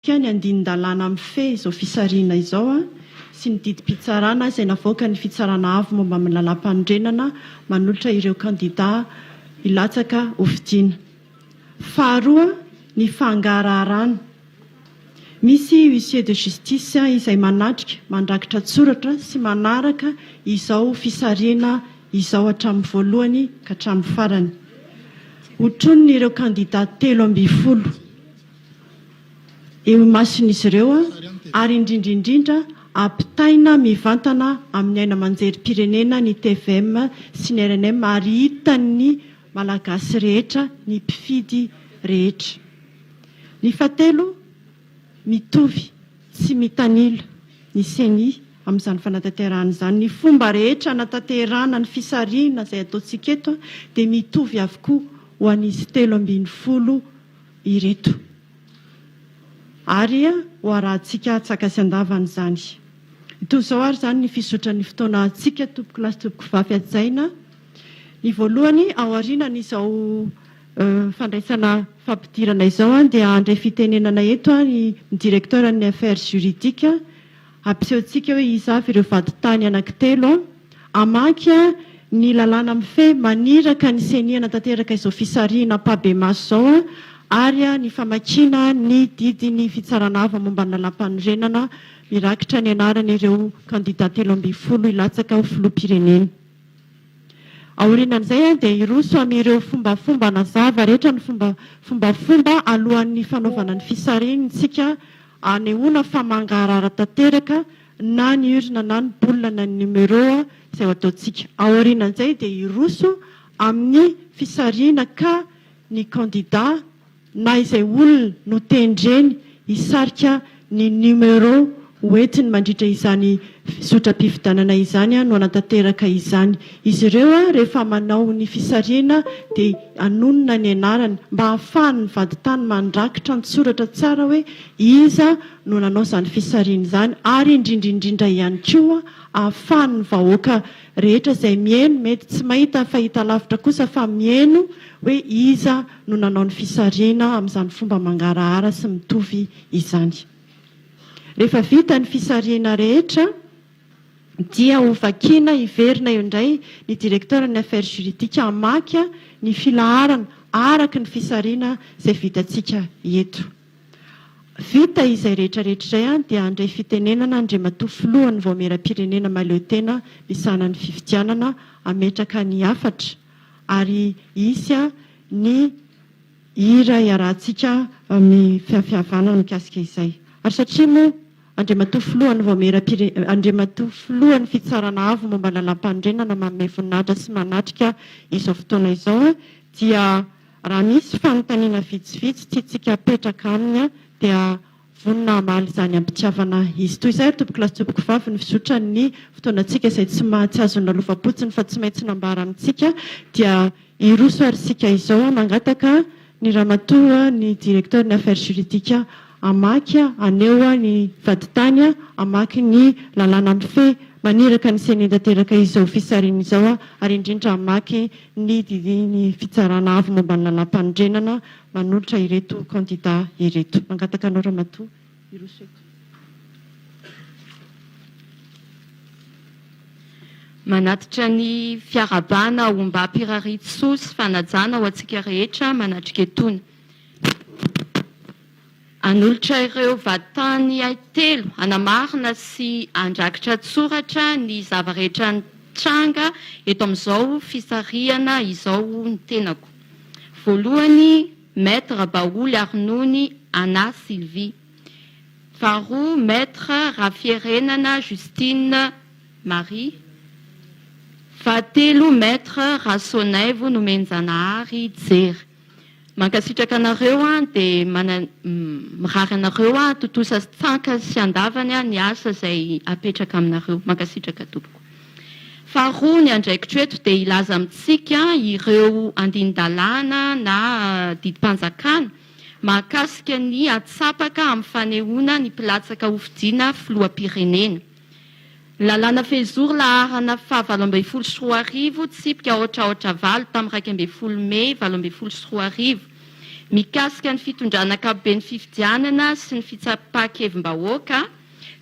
Ny andinin-dalàna mifehy izao fisarihina izao sy ny didim-pitsarana izay navoakan'ny Fitsarana Avo momba ny Lalàmpanorenana manolotra ireo kandidà hilatsaka hofidiana. Faharoa, ny fangaraharana. Misy huissier de justice izay manatrika, mandrakitra an-tsoratra sy manaraka izao fisarihina izao hatramin'ny voalohany ka hatramin'ny farany. Hotroniny ireo kandidà 13. Eo imason'izy ireo ary indrindra indrindra ampitaina mivantana amin'ny haino aman-jerim-pirenena ny tvm sy ny rnm ary hitan'ny Malagasy rehetra, ny mpifidy rehetra. Ny fahatelo, mitovy, tsy mitanila ny ceni amin'izany fanatanterahana izany. Ny fomba rehetra hanatanterahana ny fisarihina izay ataontsika eto dia mitovy avokoa ho an'izy 13 ireto. Ary ho arahantsika antsaka sy andavany izany. Toy izao ary izany ny fizotran'ny fotoana antsika tompokolahy sy tompokovavy hajaina. Ny voalohany, aorianan'izao fandraisana fampidirana izao dia handray fitenenana eto ny Directeur ny Affaires juridiques Hampiseho antsika hoe iza avy ireo vadintany anankitelo. Hamaky ny lalàna mifehy maniraka ny Ceni hanatanteraka izao fisarihina ampahibemaso izao ary ny famakiana ny didin'ny Fitsarana Avo momba ny Lalàmpanorenana mirakitra ny anaran'ireo kandidà 13 hilatsaka ho filoham-pirenena. Aorianan'izay dia hiroso amin'ireo fombafomba nazava rehetra ny fomba fombafomba alohan'ny fanaovana ny fisarihina isika Anehoana fa mangarahara tanteraka na ny urne na ny boule na ny numero izay ho ataontsika. Aorianan'izay dia hiroso amin'ny fisarihina ka ny kandida na izay olona notendreny hisarika ny numero ho entiny mandritra izany zotram-pifidianana izany no hanatanteraka izany. Izy ireo rehefa manao ny fisarihana dia hanonona ny anarany mba hahafahan'ny vadintany mandrakitra an-tsoratra tsara hoe iza no nanao izany fisarihana izany ary indrindra indrindra ihany koa hahafahan'ny vahoaka rehetra izay mihaino, mety tsy mahita fahitalavitra kosa fa mihaino hoe iza no nanao ny fisarihana amin'izany fomba mangarahara sy mitovy izany. Rehefa vita ny fisarihana rehetra dia ho vakiana hiverina eo indray ny Directeur ny Affaires juridiques hamaky ny filaharana araka ny fisarihana izay vitantsika eto. Vita izay rehetra rehetra izay dia handray fitenenana Andriamatoa Filohan'ny Vaomieram-pirenena Mahaleotena misahana ny fifidianana hametraka ny hafatra ary hisy ny hira iarahantsika mifiafiavanana mikasika izay. Ary satria moa Andriamatoa Filohan'ny Vaomieram-pire, Andriamatoa Filohan'ny Fitsarana Avo momba ny Lalàmpanorenana manome voninahitra sy manatrika izao fotoana izao dia raha misy fanontaniana vitsivitsy tiantsika apetraka aminy dia vonona hamaly izany am-pitiavana izy. Toy izay ry tompokolahy sy tompokovavy ny fizotran'ny fotoanantsika izay tsy maha tsy azo nalovam-potsiny fa tsy maintsy nambara amintsika dia Hiroso ary isika izao mangataka ny ramatoa ny directeur ny affaires juridiques hamaky haneho ny vadintany hamaky ny lalàna mifehy maniraka ny ceni tanteraka izao fisarihana izao ary indrindra hamaky ny didin'ny fitsarana avo momba ny lalàmpanorenana manolotra ireto kandida ireto. Mangataka anao ramatoa hiroso eto. Manatitra ny fiarahabana ombam-pirariantsoa sy fanajana ho antsika rehetra manatrika etoana. Hanolotra ireo vadintany telo hanamarina sy handrakitra an-tsoratra ny zava-rehetra nitranga eto amin'izao fisarihana izao ny tenako. Voalohany, Maître Baholy Arinony Anna Sylvie. Faharoa, Maître Rafierenana Justine Marie. Fahatelo, Maître Rasoanaivo Nomenjanahary Jery. Mankasitraka anareo aho dia mirary anareo aho tontosa tsanka sy andavany ny asa izay apetraka aminareo. Mankasitraka tompoko. Faharoa, ny andraikitro eto dia hilaza amintsika ireo andinin-dalàna na didim-panjakana mahakasika ny atsapaka amin'ny fanehoana ny mpilatsaka hofidiana filoham-pirenena. Ny lalàna fehizoro laharana faha 2018 tsipika aotra aotra valo tamin'ny 11 mey 2018. Mikasika ny fitondrana ankapoben'ny fifidianana sy ny fitsapan-kevim-bahoaka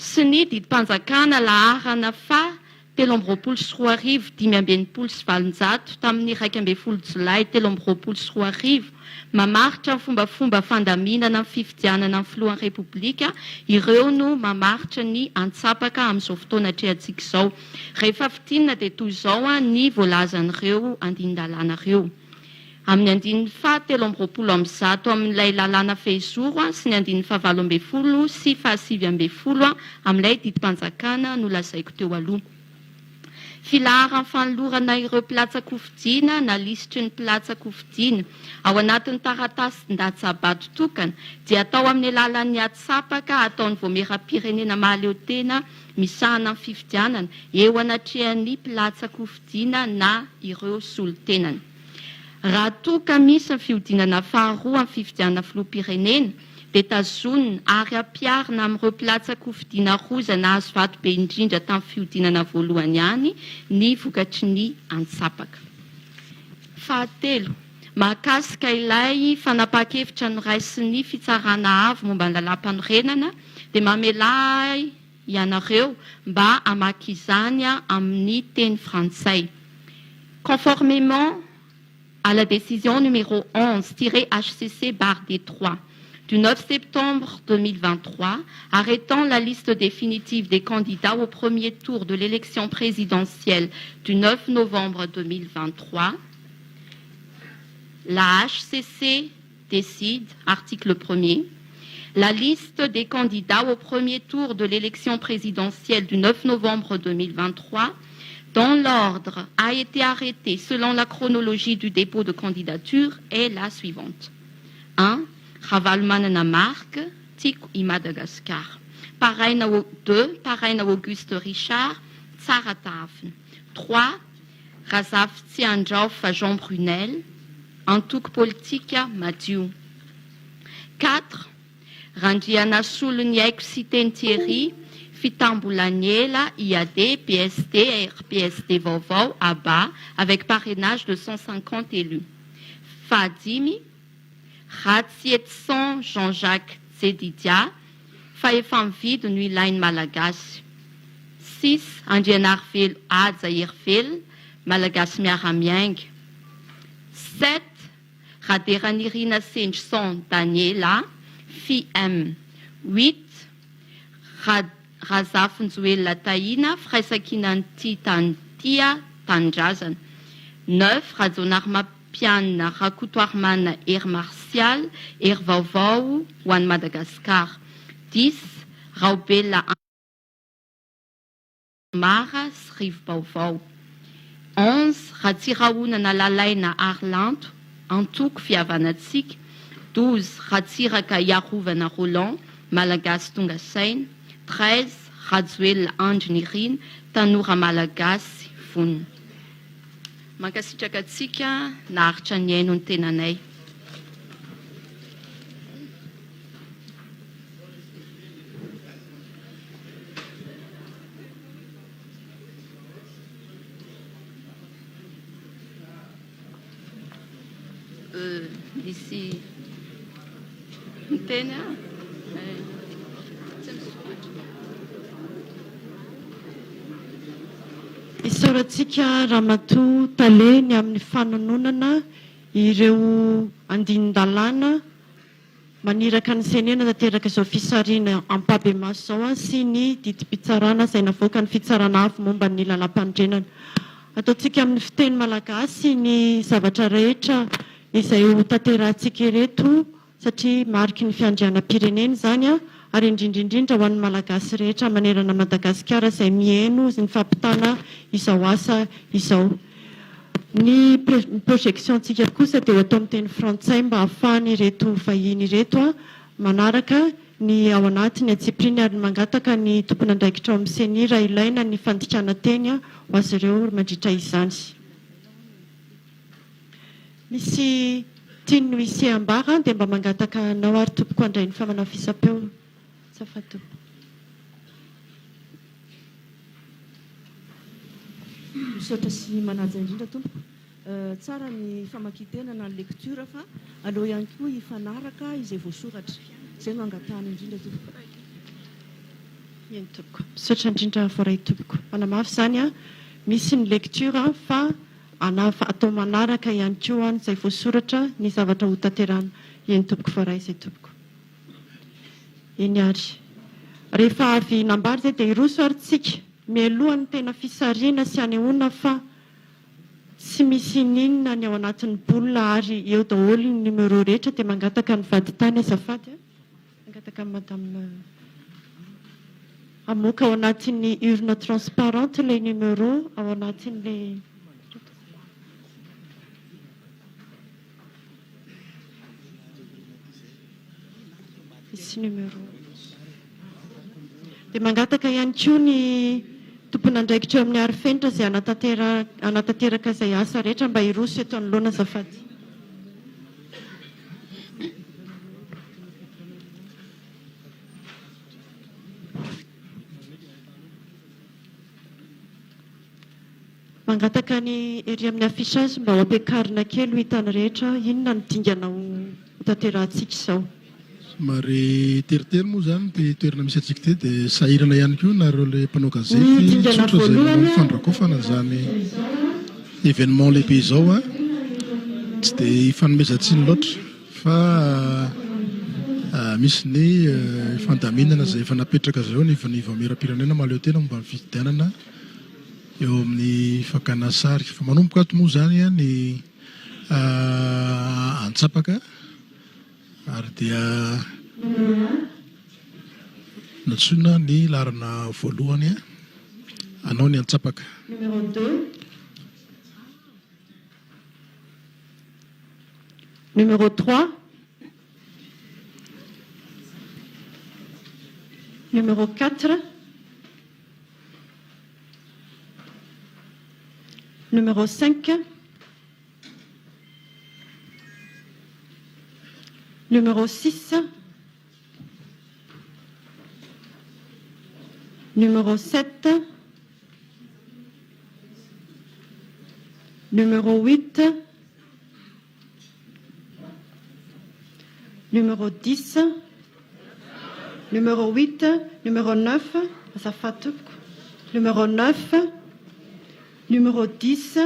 sy ny didim-panjakana laharana faha 2023 865 tamin'ny 11 jolay 2023 mamaritra ny fombafomba fandaminana ny fifidianana ny filohan'ny Repoblika, ireo no mamaritra ny antsapaka amin'izao fotoana atrehantsika izao. Rehefa fintinina dia toy izao ny voalazan'ireo andinin-dalàna ireo. Amin'ny andininy faha 123 amin'ilay lalàna fehizoro sy ny andininy faha 18 sy faha 19 amin'ilay didim-panjakana nolazaiko teo aloha. Filaharan'ny fanolorana ireo mpilatsa-kofidina na lisitry ny mpilatsa-kofidina ao anatin'ny taratasin-datsabato tokana dia atao amin'ny alalan'ny atsapaka ataon'ny Vaomieram-pirenena mahaleo tena misahana ny fifidianana eo anatrehan'ny mpilatsa-kofidina na ireo solontenany. Raha toa ka misy ny fihodinana faharoa amin'ny fifidianana filoham-pirenena dia tazonina ary ampiharina amin'ireo mpilatsa-kofidina roa izay nahazo vato be indrindra tamin'ny fihodinana voalohany ihany ny vokatry ny antsapaka. Fahatelo, mahakasika ilay fanapahan-kevitra noraisin'ny Fitsarana Avo momba ny Lalàmpanorenana dia mamelà ahy ianareo mba hamaky izany amin'ny teny frantsay. Conformément à la décision numéro 11-HCC barre D3 du 9 septembre 2023 arrêtant la liste définitive des candidats au premier tour de l'élection présidentielle du 9 novembre 2023, la HCC décide, article 1er, la liste des candidats au premier tour de l'élection présidentielle du 9 novembre 2023 dont l'ordre a été arrêté selon la chronologie du dépôt de candidature est la suivante. 1. Ravalomanana Marc, Tiako i Madagasikara. Paraina 2. Paraina Auguste Richard, Tsaratahafina. 3. Razafitsiandraofa Jean Brunel, Antoko politika Madio. 4. Randrianasoloniaiko Siteny Thierry, Fitambolaniela, IAD, PSD, RPSD vaovao, ABA, avec parrainage de 150 élus. Fahadimy, Ratsietison Jean Jacques Jedidia, Fahefa-mividy no ilain'ny Malagasy. 6. Andrianarivelo Haja Herivelona, Malagasy miara-miainga. 7. Raderanirina Sendrison Daniela, FIM. 8. Razafinjoelina Tahina, Firaisankinan'ny Tia Tany Tia Tanindrazana. 9. Rajaonarimampianina Rakotoarimanana Hery Martial, Hery Vaovao ho an'i Madagasikara. 10. Raobelina Mara sy Rivo-baovao. 11, Ratsirahonana Lalaina Harilanto, Antoko Fihavanantsika. 12, Ratsiraka Iarovana Roland, Malagasy Tonga Saina. 13, Rajoelina Andry Nirina, Tanora Malagasy Vonona. Mankasitraka antsika naharitra nihaino ny tenanay. Misy miteny aho. Tsy misoratra. Isaorantsika Ramatoa Tale ny amin'ny fanononana ireo andinin-dalàna Maniraka ny Ceni hanatanteraka izao fisarihana ampahibemaso izao sy ny didim-pitsarana izay navoakan'ny Fitsarana Avo momba ny Lalàmpanorenana. Ataontsika amin'ny fiteny malagasy ny zavatra rehetra izay ho tanterahantsika ireto satria mariky ny fiandrianam-pirenena izany ary indrindra indrindra ho an'ny Malagasy rehetra manerana an'i Madagasikara izay mihaino ny fampitana izao asa izao. Ny projection-ntsika kosa dia ho atao amin'ny teny frantsay mba hahafahan'ireto vahiny ireto manaraka ny ao anatin'ny antsipiriany ary mangataka ny tompon'andraikitra ao amin'ny Ceni raha ilaina ny fandikana teny ho azy ireo mandritra izany. Misy tian'ny huissier ambara dia mba mangataka anao ary tompoko handray ny famanafisam-peo. Azafady tompoko. Misaotra sy manaja indrindra tompoko. Tsara ny famakian-tena na ny lecture fa aleo ihany koa hifanaraka izay voasoratra. Izay no angatahana indrindra tompoko. Eny tompoko. Misaotra indrindra voaray tompoko. Manamafy izany an, misy ny lecture fa atao manaraka ihany koa an izay voasoratra ny zavatra ho tanterahana. Eny tompoko voaray izay tompoko. Eny ary. Rehefa avy nambara izay dia hiroso ary tsika mialoha ny tena fisarihana sy hanehoana fa tsy misy ininona ny ao anatin'ny boule ary eo daholo ny numéro rehetra dia mangataka ny vadintany azafady a. Mangataka an'i madame hamoaka ao anatin'ny urne transparente ilay numéro ao anatin'ilay misy numéro. Dia mangataka ihany koa ny tompon'andraikitra eo amin'ny arifenitra izay hanatanteraka izay asa rehetra mba hiroso eto anoloana azafady. Mangataka ny ery amin'ny affichage mba ho ampiakarina kely ho hitan'ny rehetra inona ny dingana ho tanterahantsika izao. Somary teritery moa izany ity toerana misy antsika ity dia sahirana ihany koa nareo ilay mpanao gazety tsotra izay manao ny fandrakofana izany événement lehibe izao an! Tsy dia ifanomezan-tsiny loatra fa misy ny fandaminana izay efa napetraka izay eo anivon'ny Vaomieram-pirenena mahaleo tena momba ny fifidianana eo amin'ny fakana sary. Fa manomboka ato moa izany ny antsapaka. Ary dia nantsoina ny laharana voalohany hanao ny antsapaka. Numéro deux. Numéro trois. Numéro quatre. Numéro cinq. Numéro 6. Numéro 7. Numéro 8. Numéro 10. Numéro 8. Numéro 9. Numéro 9. Numéro 10.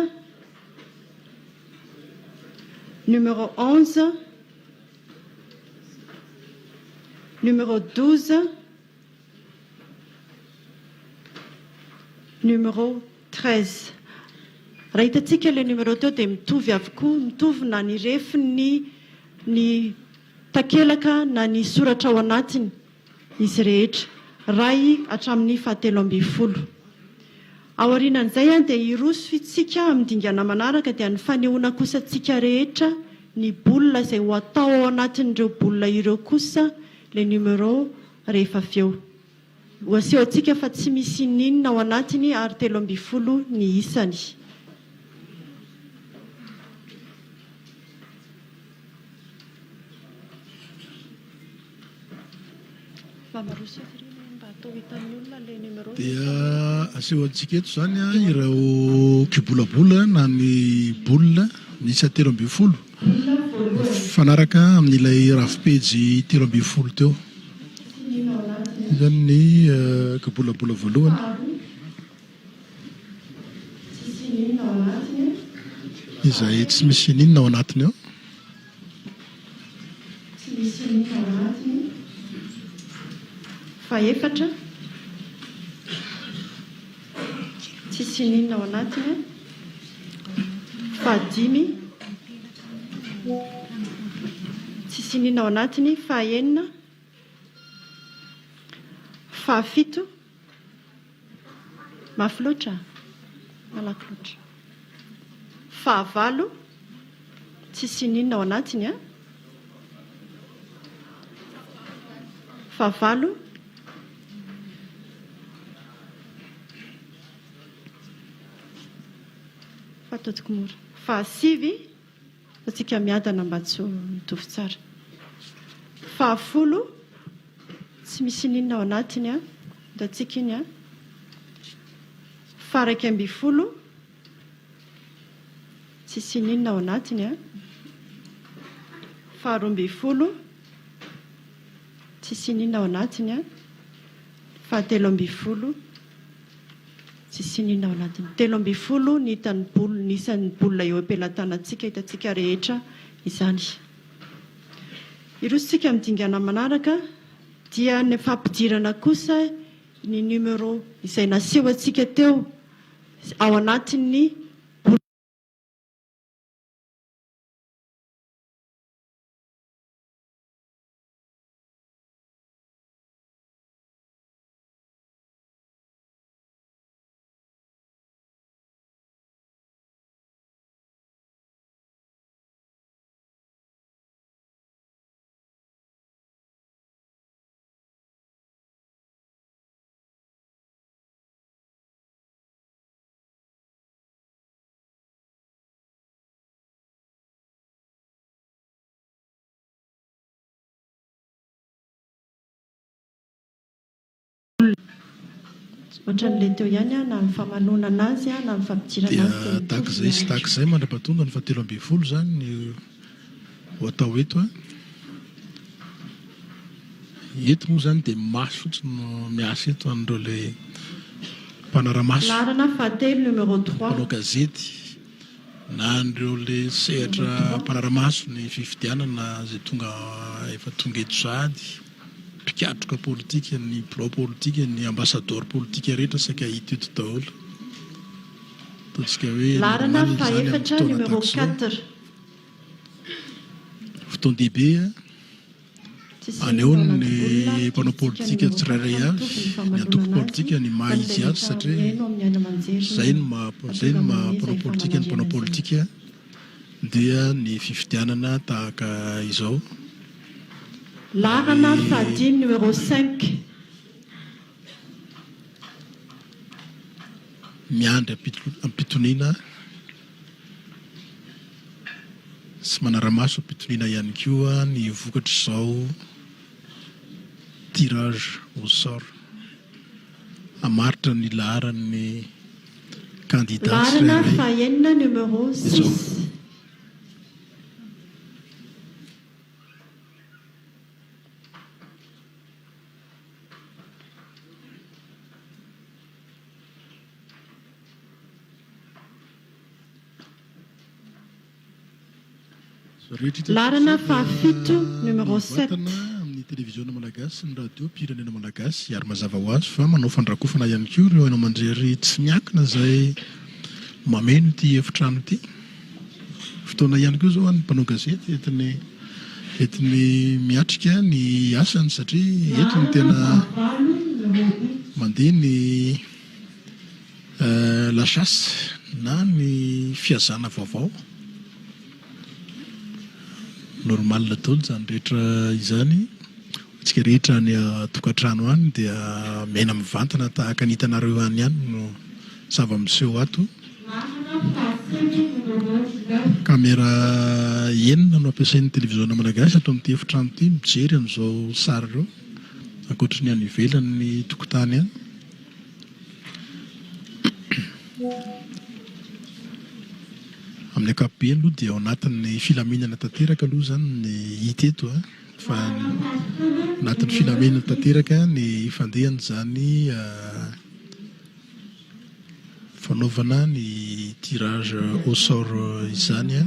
Numéro 11. Numéro 12. Numéro 13. Raha hitantsika ilay numéro teo dia mitovy avokoa, mitovy na ny refin'ny ny takelaka na ny soratra ao anatiny izy rehetra, iray hatramin'ny fahatelo ambin'ny folo. Aorianan'izay dia hiroso isika amin'ny dingana manaraka dia ny fanehoana kosa antsika rehetra ny boule izay ho atao ao anatin'ireo boule ireo kosa ilay numéro rehefa avy eo. Ho aseho antsika fa tsy misy ininona ao anatiny ary 13 ny isany. Dia aseho antsika eto izany ireo kibolabola na ny boule miisa 13 mifanaraka amin'ilay rafi-pejy 13 teo. Io izany ny kibolabola voalohany. Izay tsy misy ininona ao anatiny ao. Tsy misy ininona ao anatiny. Fahefatra. Tsisy ininona ao anatiny. Fahadimy. Tsisy ininona ao anatiny. Fahenina. Fahafito. Mafy loatra? Malaky loatra. Fahavalo, tsisy ininona ao anatiny an. Fahavalo. Fa ataontsika mora. Fahasivy, ataontsika miadana mba tsy ho mitovy tsara. Fahafolo. Tsy misy ininona ao anatiny an. Hitantsika iny an. Faha 11. Tsisy ininona ao anatiny a. Faharoa ambin'ny folo. Tsisy ininona ao anatiny a. Fahatelo ambin'ny folo. Tsisy ininona ao anatiny. 13 ny hitan'ny boule, ny isan'ny boule eo am-pelatanantsika, hitantsika rehetra izany. Irosontsika amin'ny dingana manaraka dia ny fampidirana kosa ny numéro izay naseho antsika teo ao anatin'ny boule. Ohatran'ilay teo ihany na ny famanonana azy na ny fampidirana Dia azy dia tahaka mitovy izay ny sy tahaka andro. izay mandra-pahatonga ny fahatelo ambin'ny folo izany ny ho atao eto a. Eto moa izany dia maso fotsiny no miasa eto an'ireo ilay mpanara-maso, Laharana fahatelo, numéro trois. mpanao gazety na an'ireo ilay sehatra mpanara-maso ny fifidianana izay tonga efa tonga eto sahady, mpikatroka politika, ny birao politika, ny ambasadaoro politika rehetra saika hita eto daholo. Ataontsika hoe Laharana normal izany amin'ny fahefatra, fotoana numéro tahaka izao. quatre. Fotoan-dehibe Tsisy inona ao anehoany anaty boule, ny mpanao ampidirintsika politika numéro tsirairay quatre avy, mitovy ny ny antoko famanonana azy politika, ny fa maha ny izy azy rehetra satria mihaino amin'ny haino aman-jery izay no no maha izay mahatonga no maha manome mpanao izay politika ny mpanao famanandriana izay. politika dia ny fifidianana tahaka izao. Laharana Ary fahadimy, numéro cinq. Miandry am-pitoniana sy manara-maso am-pitoniana ihany koa ny vokatr'izao tirage au sort hamaritra ny laharan'ny kandida Laharana tsirairay fahenina, numéro izao. six. Izao rehetra hitantsika Laharana izao dia fahafito, numéro sept. mivantana amin'ny televiziona malagasy sy ny radio pirenena malagasy ary mazava ho azy fa manao fandrakofana ihany koa ireo haino aman-jery tsy miankina izay mameno ity efitrano ity. Fotoana ihany koa izao ho an'ny mpanao gazety entiny entiny miatrika ny asany satria eto no Laharana tena fahavalo, numéro huit. mandeha ny la chasse na ny fihazana vaovao. Normal daholo izany rehetra izany. Antsika rehetra any an-tokantrano any dia miaina mivantana tahaka ny hitanareo any ihany no zava-miseho ato. Laharana fahasivy, numéro neuf. Caméra enina no ampiasain'ny televiziona malagasy ato amin'ity efitrano ity mijery an'izao sary ireo, ankoatry ny any ivelan'ny tokotany any. Amin'ny ankapobeny aloha dia ao anatin'ny filaminana tanteraka aloha izany ny hita eto a, fa anatin'ny filaminana tanteraka ny fandehan'izany fanaovana ny tirage au sort izany a.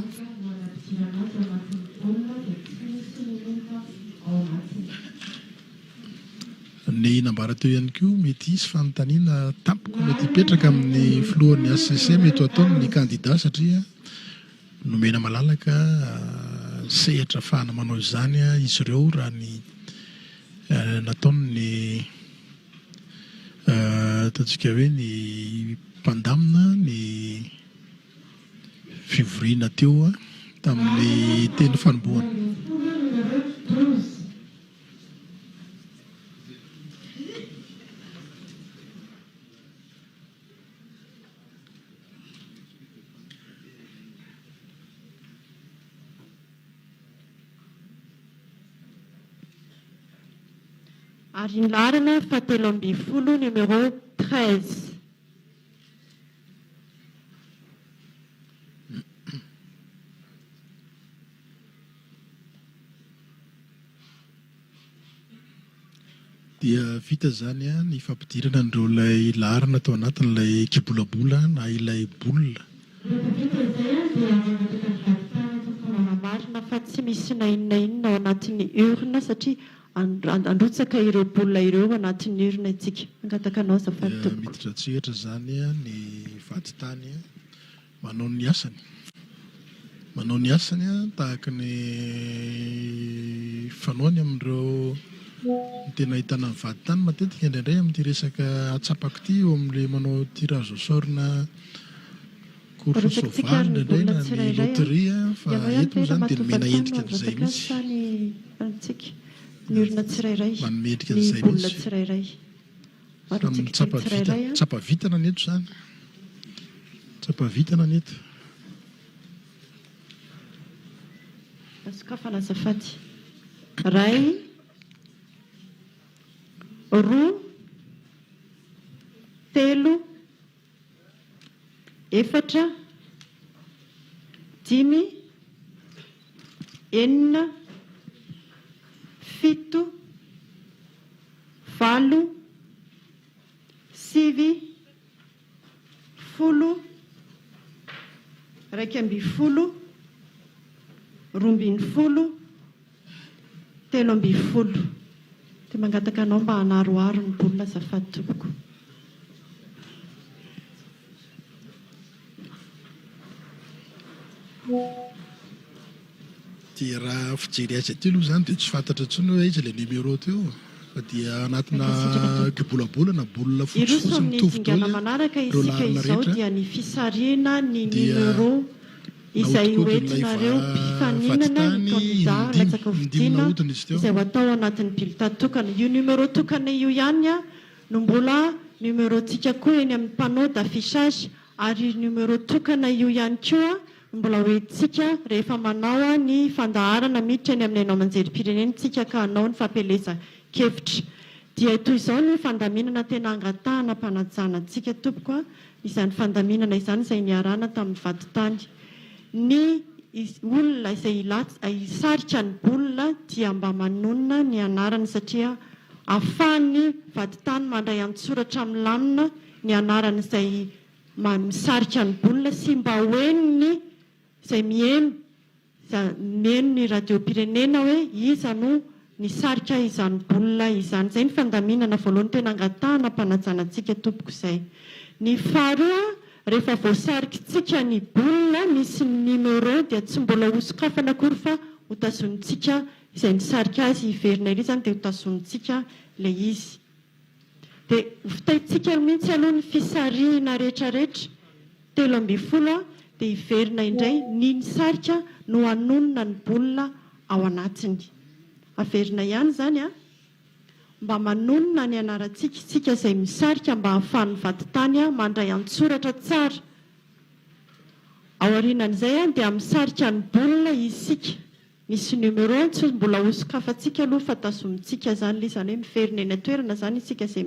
Ny nambara teo ihany koa, mety hisy fanontaniana tampoka mety hipetraka amin'ny filohan'ny HCC mety ho ataony ny kandida satria nomena malalaka sehatra ahafahana manao izany izy ireo raha ny nataon'ny ataontsika hoe ny mpandamina ny fivoriana teo tamin'ny teny fanombohana. Ary ny laharana fahatelo ambin'ny folo, numéro 13. Dia vita izany ny fampidirana an'ireo ilay laharana tao anatin'ilay kibolabola na ilay boule. Rehefa vita izay dia mangataka ny vadintany tompoko manamarina fa tsy misy na inona inona ao anatin'ny urne satria handrotsaka ireo boule ireo ao anatin'ny urne isika. Mangataka anao azafady Dia tompoko. miditra an-tsehatra izany ny vadintany manao ny asany. Manao ny asany tahaka ny fanaony amin'ireo ny tena ahitana ny vadintany matetika indraindray amin'ity resaka atsapako ity eo amin'ilay manao tirage au sort na course Arotsakitsika soavaly ary ny indraindray baolina na ny tsirairay an. loterie fa Ianao ihany eto ve moa izany dia ramatoa nomena vadintany endrika no an'izay handrotsaka azy mihitsy. sa ny antsika? Ny olona tsirairay, Manome endrika ny an'izay baolina mihitsy. tsirairay. Samy Arotsakitsika tsapa vintana, tsirairay an. tsapa vintana ny eto izany. Tsapa vintana ny eto. Sokafana azafady. Iray, roa, telo, efatra, dimy, enina, fito, valo, sivy, folo, 11, 12, 13. Dia mangataka anao mba hanaroharo ny baolina azafady tompoko. Dia raha fijery azy aty aloha izany dia tsy fantatra intsony hoe aiza ilay numéro teo fa dia anatina Mankasitraka tompoko. kibolabola na bolina Hiroso fotsifotsy amin'ny mitovy dingana daholo manaraka ireo isika laharana izao rehetra dia ny fisarihana ny dia numéro izay nahodinkodin'ilay hoentinareo mpifaninana, ny vadintany kandida indimy latsaka indimy hofidiana nahodina izy teo. izay ho atao anatin'ny bulletin tokana. Io numéro tokana io ihany no mbola numéro-ntsika koa eny amin'ny panneau d'affichage ary io numéro tokana io ihany koa no mbola hoentintsika rehefa manao ny fandaharana miditra eny amin'ny haino aman-jerim-pirenena isika ka hanao ny fampielezan-kevitra. Dia toy izao ny fandaminana tena angatahana am-panajana antsika tompoko a, izany fandaminana izany izay niarahana tamin'ny vadintany. Ny olona izay hisarika ny boule dia mba manonona ny anarany satria ahafahan'ny vadintany mandray an-tsoratra milamina ny anaran'izay misarika ny boule sy mba ho henony izay miheno mihaino ny radiom-pirenena hoe iza no nisarika izany boule izany. Izay ny fandaminana voalohany tena angatahana am-panajana antsika tompoko izay. Ny faharoa, rehefa voasarikitsika ny boule misy ny numéro dia tsy mbola hosokafana akory fa hotazonintsika izay nisarika azy hiverina ery izany dia hotazonintsika ilay izy. Dia hovitaintsika mihitsy aloha ny fisarihina rehetrarehetra, 13 dia hiverina indray ny nisarika no hanonona ny boule ao anatiny. Averina ihany izany an! Mba manonona ny anarantsika isika izay misarika mba hahafahan'ny vadintany mandray an-tsoratra tsara. Aorianan'izay dia misarika ny boule isika. Misy numéro tsy mbola ho sokafantsika aloha fa tazomintsika zany le izany hoe miverina eny an-toerana zany isika izay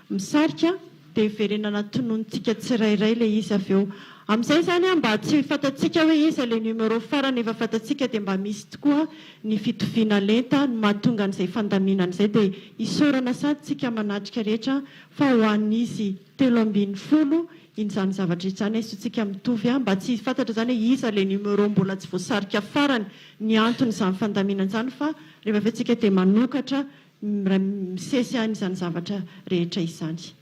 misarika dia hiverenana tononintsika tsirairay le izy avy eo. Amin'izay zany an mba tsy fantatsika hoe iza le numéro farany efa fantatsika dia mba misy tokoa ny fitoviana lenta no mahatonga an'izay fandaminana izay dia isaorana sady tsika manatrika rehetra fa ho an'izy 13 Iny izany zavatra izany aisotsika mitovy an, mba tsy fantatra izany hoe iza ilay numéro mbola tsy voasarika farany ny antony izany fandaminana izany fa rehefa avy eo tsika dia manokatra misesy an izany zavatra rehetra izany.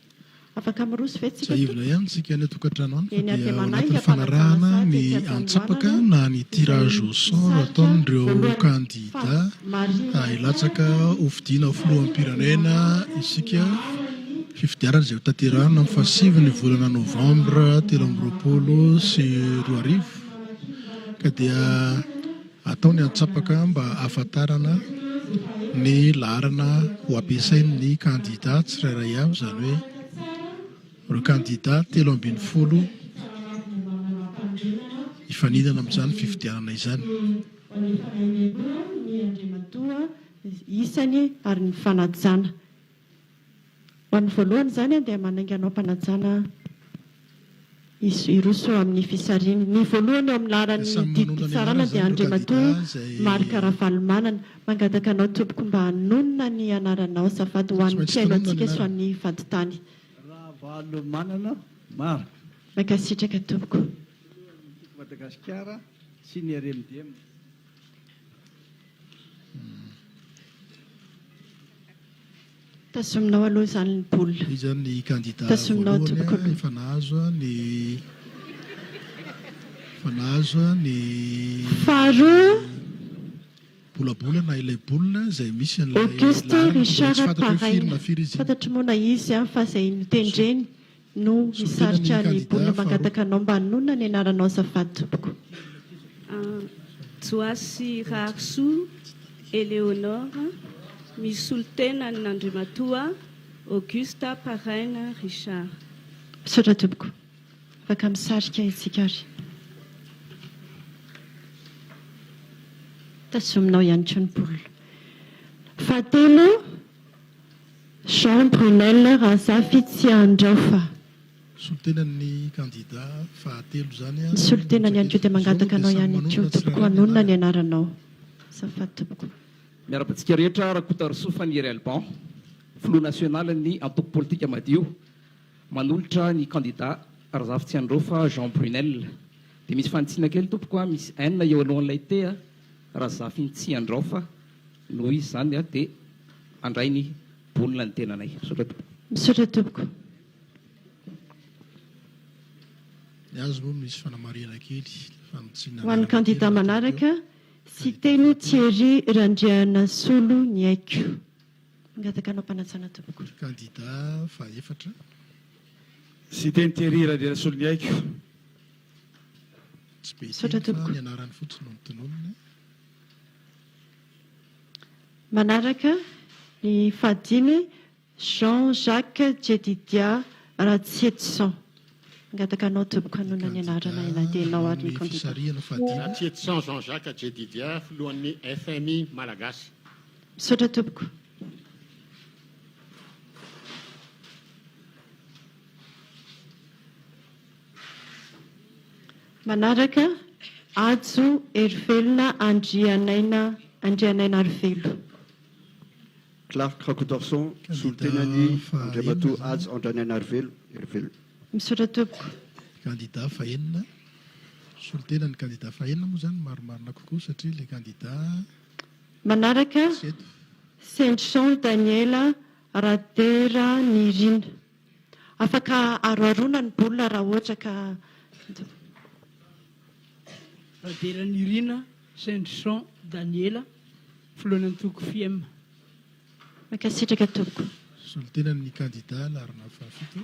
Afaka miroso ve tsika Tsiahivina tompoko? ihany isika any an-tokantrano any fa Eny ary dia dia ao manahy anatin'ny am-panajana fanarahana sahady ny ety antsapaka am-piandohanana na ny izay tirage au sort misarika ataon'ireo voalohany fa kandida marihina hilatsaka tsara hofidiana ho filoham-pirenena isika. Fifidianana izay hotanterahina amin'ny fahasivy ny volana novambra 2023 ka dia atao ny antsapaka mba hahafantarana ny laharana ho ampiasain'ny kandida tsirairay avy, izany hoe ireo kandida 13 hifaninana amin'izany fifidianana izany. Isany ary ny fanajana. Ho an'ny voalohany izany dia manainga anao am-panajana aho. Hiroso amin'ny fisarihana. Ny voalohany eo amin'ny Dia laharan'ny samy manonona ny didim-pitsarana anarany dia izany ireo Andriamatoa kandida izay Marc Ravalomanana. Mangataka anao tompoko mba hanonona ny anaranao azafady ho tsy an'ny maintsy mpihaino tononina ny antsika sy ho anarany. an'ny vadintany. Ravalomanana Marc. Mankasitraka tompoko. Filohan'ny Antoko Madagasikara sy ny RMDM. Tazominao aloha izany ny boule. Izy izany ny kandida Tazominao voalohany tompoko aloha. efa nahazo ny efa nahazo ny Faharoa. bolabola na ilay boule izay misy an'ilay Auguste laharana fa mbola tsy Richard fantatra hoe firy Paraina. na firy izy iny. Fantatro moa na izy fa izay notendreny no Solontenan'ny hisarika ny kandida boule. faharoa. Mangataka anao mba hanonona ny anaranao azafady tompoko. Joasy Raharisoa Eléonore, misolo tena an'Andriamatoa Auguste Paraina Richard. Misaotra tompoko. Afaka misarika isika ary. Tazominao ihany koa ny boule. Fahatelo, Jean Brunelle Razafitsiandraofa. Solontenan'ny kandida fahatelo izany Ny no solontenany ihany koa dia mirotsaka eto. Izao mangataka moa anao dia samy ihany koa manonona tompoko tsirairay ny hanonona ny anarany. anaranao. Azafady tompoko. Miarahaba antsika rehetra, Rakotoarisoa Faniry Alban, filoha nasionalin'ny antoko politika Madio, manolotra ny kandida Razafitsiandraofa Jean Brunelle. Dia misy fanitsiana kely tompoko a, misy N eo alohan'ilay T a, Razafintsiandraofa noho izy izany dia handray ny boule ny tenanay. Misaotra tompoko. Misaotra tompoko. Ny azy moa misy fanamarihana kely, fanitsiana Ho an'ny anarana kely kandida nataoko teo. manaraka, Kandida Siteny fahatelo. Thierry Randrianasolo Niaiko. Mangataka anao am-panajana tompoko. Kandida fahaefatra. Siteny Thierry Randrianasolo Niaiko. Tsy be Misaotra teny fa tompoko. ny anarany fotsiny no notononiny. Manaraka, ny fahadimy, Jean Jacques Jedidia Ratsietison. Mangataka anao tompoko Ny hanonona ny kandida anarana ianao manao ary ny ny kandida. fisarihana fahadimy. Ratsietison Jean Jacques Jedidia, filohan'ny FMI Malagasy. Misaotra tompoko. Manaraka, Hajo Herivelona Andrianaina Andrianainarivelo. Clark Rakotoarison, Kandida solontenan'i fahaenina Andriamatoa izany. Hajo Andrianainarivelo, Herivelo. Misaotra tompoko. Kandida fahenina. Solontenan'ny kandida fahenina moa izany marimarina kokoa satria ilay kandida Manaraka, tsy eto. Sendrison Daniela Raderanirina. Afaka aroharoana ny boule raha ohatra ka. Raderanirina Sendrison Daniela, filohan'ny antoko Fiem. Mankasitraka tompoko. Solontenan'ny kandida laharana fahafito.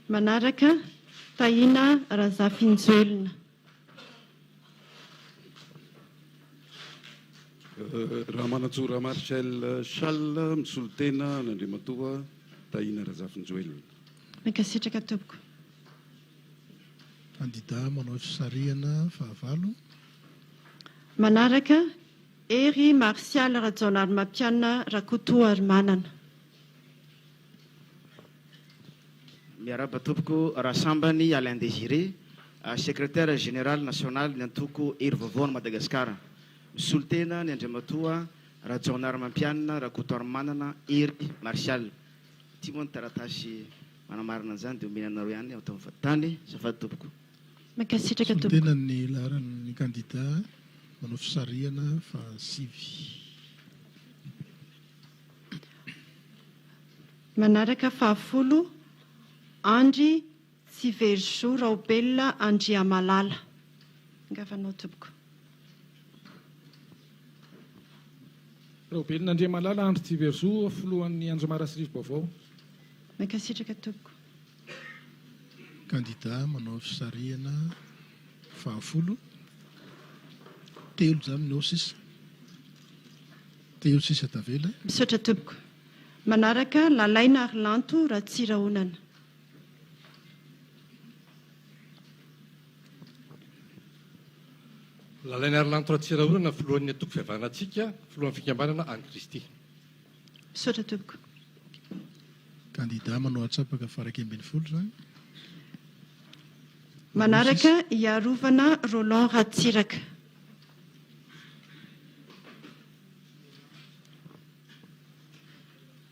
Manaraka, Tahina Razafinjoelina. Ramanantsoa Ramarcel Charles, misolo tena an'Andriamatoa Tahina Razafinjoelina. Mankasitraka tompoko. Kandida manao fisarihana fahavalo. Manaraka, Hery Martial Rajaonarimampianina Rakotoarimanana. Miarahaba tompoko, Rasambany Alain Désiré, Secrétaire Général National ny antoko Hery Vaovao an'i Madagasikara. Misolo tena ny Andriamatoa Rajaonarimampianina Rakotoarimanana Hery Martial. Ity moa ny taratasy manamarina an'izany dia omena anareo ihany ato amin'ny vadintany. Azafady tompoko. Mankasitraka tompoko. Solontenan'ny laharan'ny kandida manao fisarihana fahasivy. Manaraka fahafolo, Andry Tsivezizo Raobelina Andriamalala. Angavanao tompoko. Raobelina Andriamalala Andry Tsivezizo, filohan'ny Anjomara sy Rivo-baovao. Mankasitraka tompoko. Kandida manao fisarihana fahafolo. Telo izany no sisa. Telo sisa tavela. Misaotra tompoko. Manaraka, Lalaina Harilanto Ratsirahonana. Lalaina Harilanto Ratsirahonana, filohan'ny antoko Fihavanantsika, filohan'ny fikambanana An'i Kristy. Misaotra tompoko. Kandida manao antsapaka faha 11 izany. Manaraka, Iarovana Roland Ratsiraka.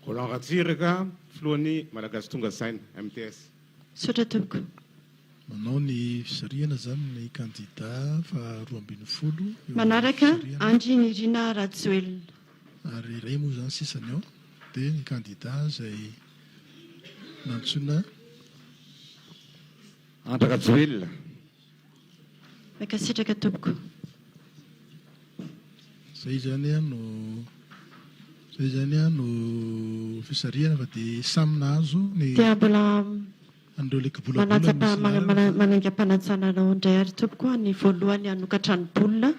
Roland Ratsiraka, filohan'ny Malagasy Tonga Saina, MTS. Misaotra tompoko. Manao ny fisarihana izany ny kandida faha 12 eo amin'ny Manaraka, fisarihana. Andry Nirina Rajoelina. Ary iray moa izany sisany ao dia ny kandida izay nantsoina. Andry Rajoelina. Mankasitraka tompoko. Zay izany no zay izany no fisarihana fa dia samy nahazo ny Dia mbola an'ireo ilay kibolabola manaja misy laharana izany. manaingam-panajana anao indray ary tompoko ny voalohany hanokatra ny boule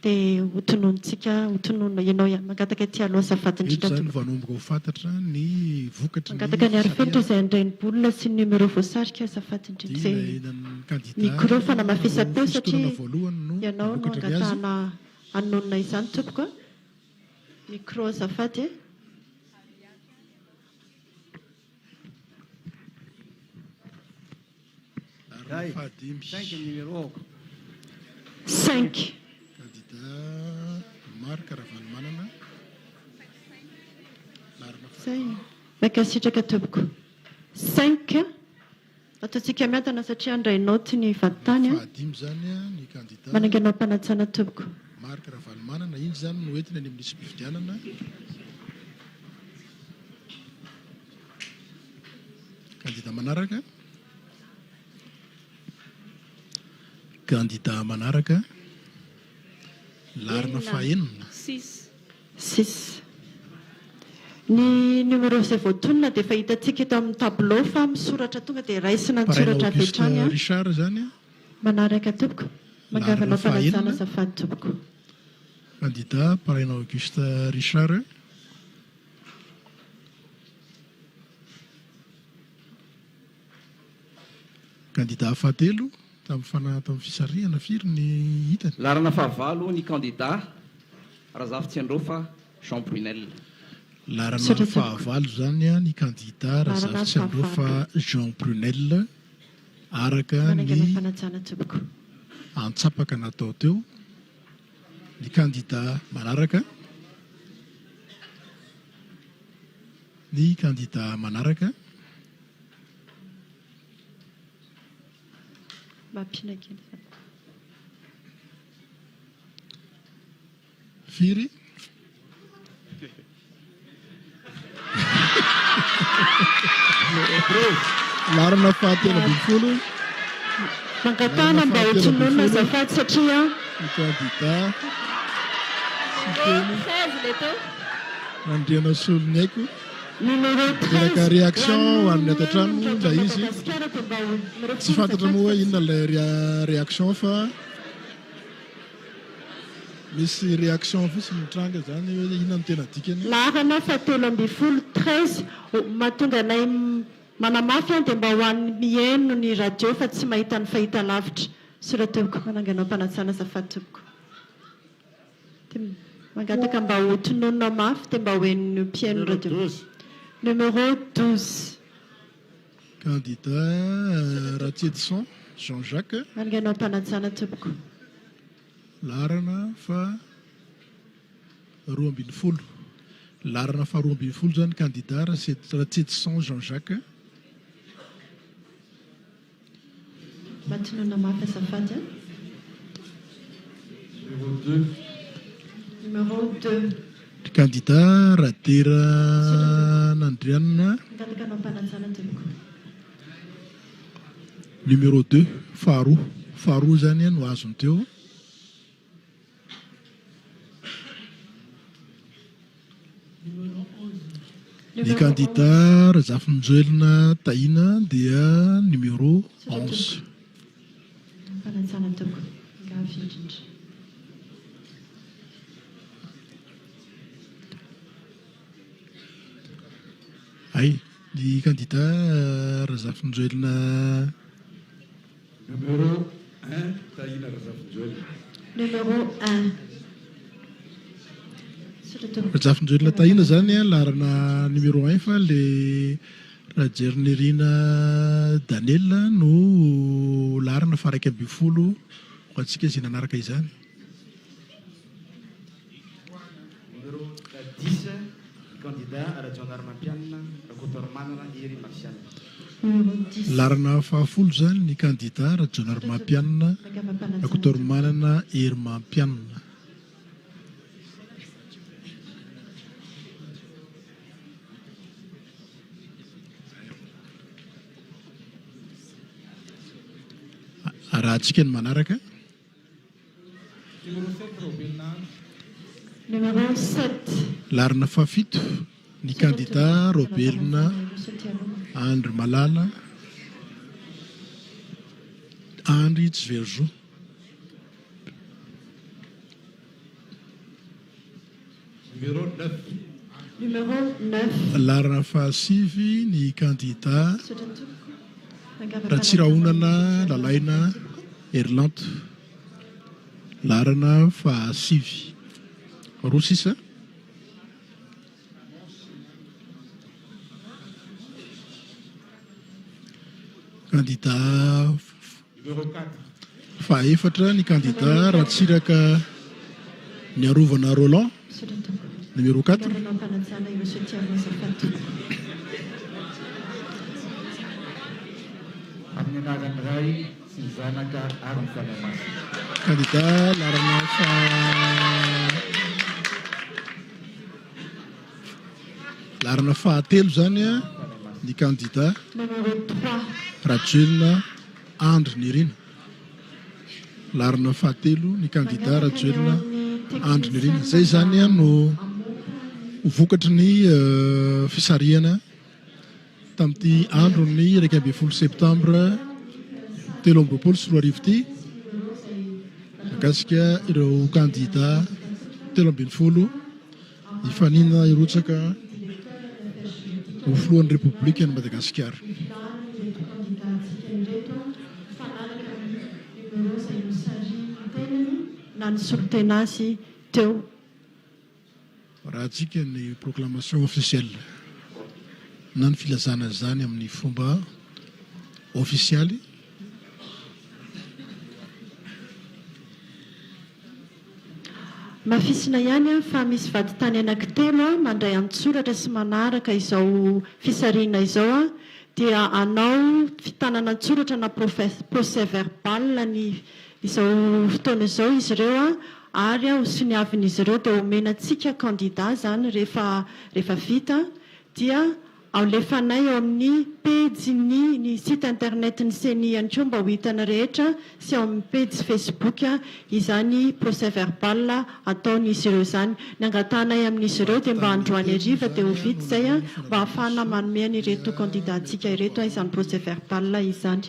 Dia ho tononintsika, ho tononina ianao ihany. Mangataka ety aloha azafady Eto indrindra izany tompoko. vao hanomboka ho fantatra ny vokatry ny Mangataka ny arifenitra fisarihana. izay handray ny boule sy ny numéro voasarika azafady indrindra. Dia Izay ilay nan- kandida micro nanao fanamafisam-peo fisintonana satria voalohany no ianao no nanokatra ny azy. angatahana hanonona izany tompoko a. Micro azafady e. Laharana fahadimy. Cinq numéro. Cinq. Kandida Marc Ravalomanana. Laharana Zay. fahadimy. Mankasitraka tompoko. Cinq. Ataontsika miadana satria handray naoty ny vadintany a. Fahadimy izany ny kandida. Manainga anao am-panajana tompoko. Marc Ravalomanana. Iny izany no entiny any amin'ny lisi-pifidianana. Kandida manaraka. Kandida manaraka. Laharana fahenina. Six. Six. Ny numéro izay voatonona dia efa hitantsika eto amin'ny tableau fa misoratra tonga dia raisina Paraina an-tsoratra avy Auguste hatrany an. Richard izany. Manaraka tompoko. Mangavy Laharana anao fanajana fahenina. azafady tompoko. Kandida Paraina Auguste Richard. Kandida fahatelo tamin'ny fana tamin'ny fisarihana firy ny hitany? Laharana fahavalo ny kandida Razafitsiandraofa Jean Brunel. Laharana Misaotra tompoko. fahavalo izany ny kandida Laharana Razafitsiandraofa fahavalo. Jean Brunel araka Manaingana ny fanajana tompoko. antsapaka natao teo. Ny kandida manaraka. Ny kandida manaraka. Mba ampiana kely izany. Firy? Laharana fahatelo ambin'ny folo. Mangatahana mba ho tononina azafady satria. Ny kandida Siteny Treize le taux. Randrianasoloniaiko. Numéro Niteraka 13 réaction ho ho an'ny an'ny ato an-trano Mirohondro ilay izy. Madagasikara dia mba ho numéro Tsy folo fantatra azafady moa fa hoe tsy. inona ilay réaction fa misy réaction fotsiny mitranga izany hoe inona no tena dikany. Laharana fahatelo ambin'ny folo, 13, mahatonga anay manamafy an dia mba ho an'ny mihaino ny radio fa tsy mahita ny fahitalavitra. Soratoboko manangana am-panajana azafady tompoko. Dia mangataka mba ho tononina mafy dia mba ho henon'ny mpihaino Numéro radio. 12. Numéro 12. Candidat Ratsietison Jean Jacques. Manangana am-panajana tompoko. Laharana fa 12. Laharana faha 12 izany candidat Ratsietison Jean Jacques. Mba tononina mafy azafady an. Numéro 2. Numéro 2. Candidat Radera Nandrianina. Mangataka anao am-panajana tompoko. Numéro 2, faharoa. Faharoa izany no azony teo. Ny candidat Razafinjoelina Tahina dia numéro 11. Fanajana tompoko. Miangavy indrindra. Hay, ny candidat Razafinjoelina. Numéro 1, Tahina Razafinjoelina. Numéro 1. Rajafinjoelina Tahina zany a laharana numéro un fa le Rajerinirina Daniel no laharana faha 11 ho antsika izay nanaraka izany. Numéro dix, ny kandida Rajaonarimampianina Rakotoarimanana Hery Martial. Laharana fahafolo izany ny kandida Rajaonarimampianina Rakotoarimanana Hery Mampianina. Arahantsika ny manaraka. Numéro sept, Raobelina Andry. Numéro sept. Laharana fahafito, ny kandida Raobelina Andry Malala Andry Tsiverozo. Numéro neuf. Numéro neuf. Laharana fahasivy ny kandida Ratsirahonana Lalaina Herilanto. Laharana fahasivy. Roa sisa. Kandida fahaefatra ny kandida Ratsiraka Niarovana Roland, numéro quatre. Amin'ny anaran'ny Ray sy ny Zanaka ary ny Fanahy Masina. Kandida laharana faha laharana fahatelo izany ny kandida Rajoelina Andry Nirina. Laharana fahatelo ny kandida Rajoelina Andry Nirina. Izay izany no vokatry ny fisarihana tamin'ity andron'ny 11 septambra 2023 ity mikasika ireo kandida 13 hifaninana hirotsaka ho filohan'ny Repoblikan'i Madagasikara. Na ny solontena azy teo. Rahantsika ny proclamation officielle na ny filazana izany amin'ny fomba ofisialy. Mafisina ihany fa misy vadintany anankitelo mandray an-tsoratra sy manaraka izao fisarihina izao dia hanao fitanana an-tsoratra na procès verbal ny izao fotoana izao izy ireo ary ho soniavin'izy ireo dia omena antsika candidat izany rehefa rehefa vita dia Alefanay ao amin'ny pejin'ny ny site internet-n'ny ceni ihany koa mba ho hitan'ny rehetra sy ao amin'ny pejy Facebook izany procès verbal ataon'izy ireo izany. Ny angatahanay amin'izy ireo dia mba androany hariva dia ho vita izay mba hahafahana manome an'ireto candidat-ntsika ireto izany procès verbal izany.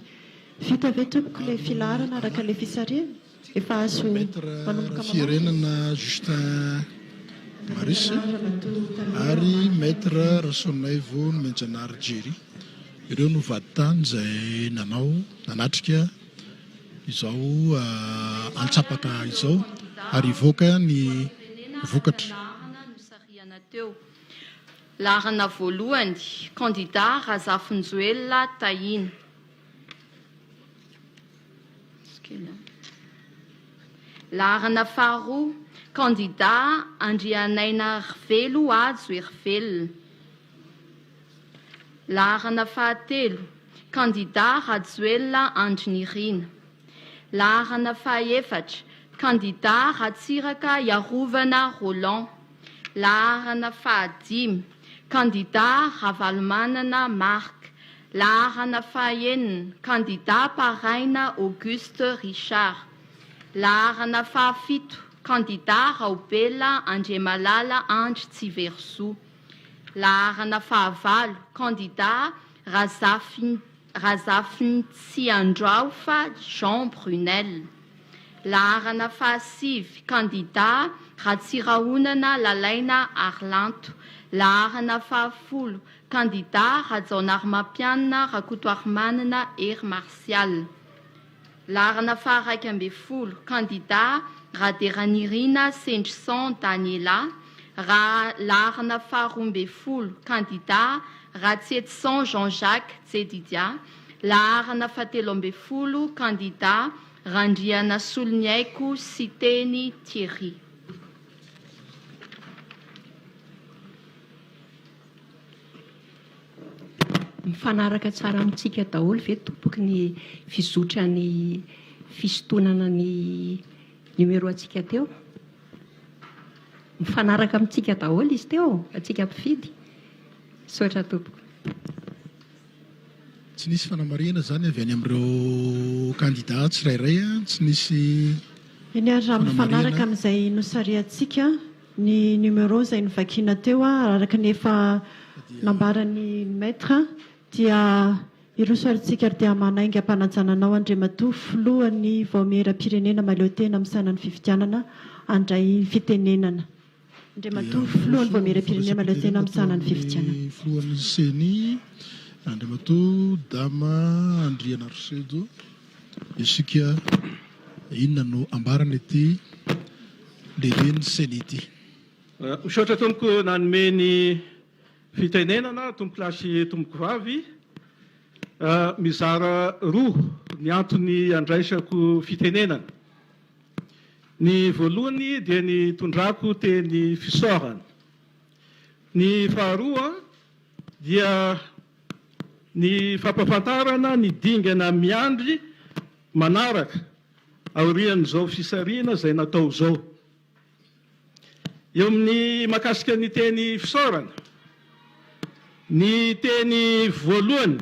Vita ve tompoko ilay filaharana araka ilay fisarihana? Efa azo Maître manomboka mamaky. Fiherenana Justin Maurice ary Maître Rasoanaivo Nomenjanahary Jerry. Ireo no vadintany izay nanao, nanatrika izao antsapaka izao ary hivoaka ny vokatra. Laharana teo. Laharana voalohany, kandida Razafinjoelina Tahina. Laharana faharoa, kandida Andrianainarivelo Hajo Herivelona. Laharana fahatelo, kandida Rajoelina Andry Nirina. Laharana fahaefatra, kandida Ratsiraka Iarovana Roland. Laharana fahadimy, kandida Ravalomanana Marc. Laharana fahaenina, kandida Paraina Auguste Richard. Laharana fahafito, kandida Raobela Andriamalala Andry Tsiverosoa. Laharana fahavalo, kandida Razafy Razafintsiandraofa Jean Brunelle. Laharana fahasivy, kandida Ratsirahonana Lalaina Harilanto. Laharana fahafolo, kandida Rajaonarimampianina Rakotoarimanana Hery Martial. Laharana faha-11, kandida Raderanirina Sendrison Daniela. Raha laharana faha 12, kandida Ratsietison Jean Jacques Jedidia, laharana faha 13, kandida Randrianasoloniaiko Siteny Thierry. Mifanaraka tsara amintsika daholo ve tompoko ny fizotran'ny fisintonana ny numéro antsika teo? Mifanaraka amintsika daholo izy teo, antsika mpifidy. Misaotra tompoko. Tsy nisy fanamarihana izany avy any amin'ireo kandida tsirairay, tsy nisy Eny ary raha mifanaraka fanamarihana. amin'izay nosarihantsika ny numéro izay novakiana teo araka ny efa nambaran'ny Maître dia hiroso ary tsika ary dia manainga am-panajana anao Andriamatoa Filohan'ny Vaomieram-pirenena Mahaleotena misahana ny fifidianana handray fitenenana. Andriamatoa Dia Filohan'ny miroso Vaomieram-pirenena Mahaleotena fandraisam-pitenenana misahana ny fifidianana. ataon'ny Filohan'ny Ceni, Andriamatoa Dama Andrianarisedo. Isika inona no ambaran'ity lehiben'ny Ceni ity? Misaotra tompoko nanome ny fitenenana tompokolahy sy tompokovavy. Mizara roa ny antony andraisako fitenenana. Ny voalohany dia ny hitondrako teny fisaorana. Ny faharoa dia ny fampahafantarana ny dingana miandry manaraka aorian'izao fisarihana izay natao izao. Eo amin'ny mahakasika ny teny fisaorana, ny teny voalohany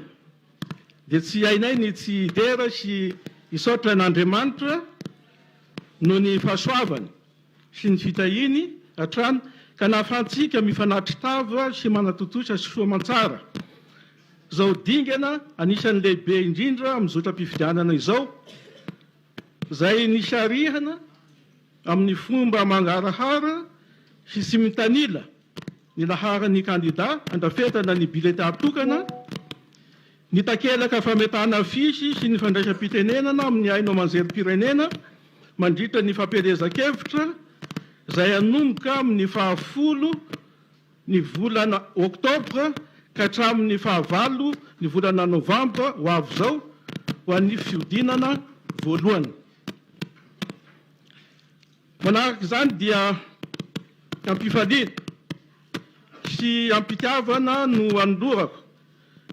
dia tsy hainay ny tsy hidera sy hisaotra an'Andriamanitra noho ny fahasoavany sy ny fitahiany hatrany ka nahafahantsika mifanatri-tava sy manatontosa soa aman-tsara izao dingana anisan'ny lehibe indrindra amin'ny zotram-pifidianana izao izay nisarihana amin'ny fomba mangarahara sy tsy mitanila ny laharan'ny kandida handrafetana ny biletà tokana, ny takelaka fametahana afisy sy ny fandraisam-pitenenana amin'ny haino aman-jerim-pirenena mandritra ny fampielezan-kevitra izay hanomboka amin'ny fahafolo ny volana oktobra ka hatramin'ny fahavalo ny volana novambra ho avy izao ho an'ny fihodinana voalohany. Manaraka izany dia am-pifaliana sy am-pitiavana no anolorako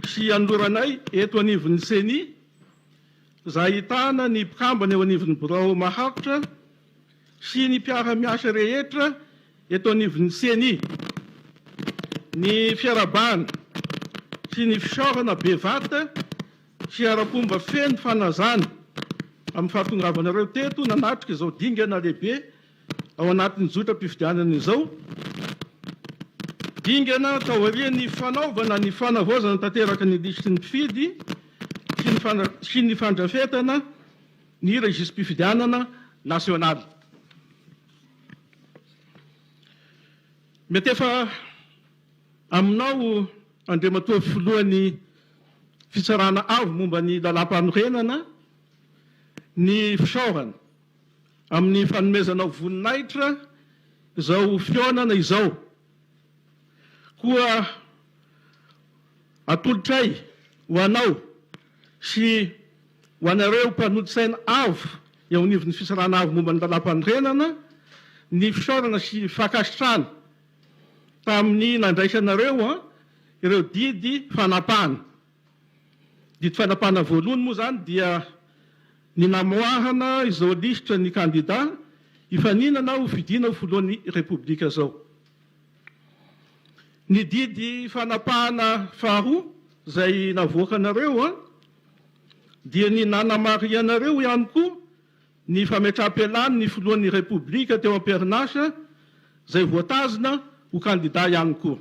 sy anoloranay eto anivon'ny Ceni izay ahitana ny mpikambana eo anivon'ny birao maharitra sy ny mpiara-miasa rehetra eto anivon'ny Ceni ny fiarahabana sy ny fisaorana bevata sy ara-pomba feno fanazana amin'ny fahatongavanareo teto nanatrika izao dingana lehibe ao anatin'ny zotram-pifidianana izao, dingana taorian'ny fanaovana ny fanavaozana tanteraka ny lisitry ny mpifidy sy ny fandrafetana ny rejisi-pifidianana nasionaly. Mety efa aminao Andriamatoa Filohan'ny Fitsarana Avo momba ny Lalàmpanorenana ny fisaorana amin'ny fanomezanao voninahitra izao fihaonana izao. Koa atolotray ho anao sy ho anareo mpanolotsaina avo eo anivon'ny Fitsarana Avo momba ny Lalàmpanorenana ny fisaorana sy fankasitrahana tamin'ny nandraisanareo ireo didy fanapahana. Didy fanapahana voalohany moa izany dia ny namoahana izao lisitra ny kandida hifaninana ho fidiana ho filohan'ny Repoblika izao. Ny didy fanapahana faharoa izay navoakanareo dia ny nanamarihanareo ihany koa ny fametraham-pialany ny filohan'ny Repoblika teo am-perinasa izay voatazona ho kandida ihany koa.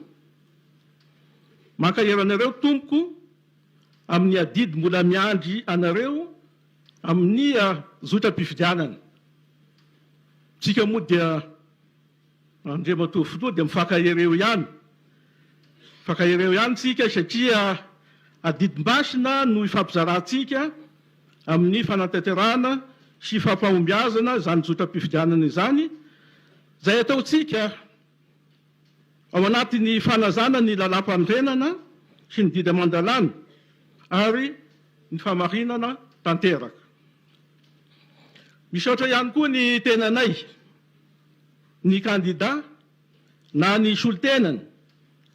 Mankahery anareo tompoko amin'ny adidy mbola miandry anareo amin'ny zotram-pifidianana. Tsika moa dia Andriamatoa Filoha dia mifankahery eo ihany. Mifankahery eo ihany tsika satria adidim-basina no ifampizarantsika amin'ny fanatanterahana sy fampahombiazana izany zotram-pifidianana izany izay ataontsika. Ao anatin'ny fanajana ny lalàmpanorenana sy ny didy aman-dalàna ary ny fahamarinana tanteraka. Misaotra ihany koa ny tenanay, ny kandida na ny solontenany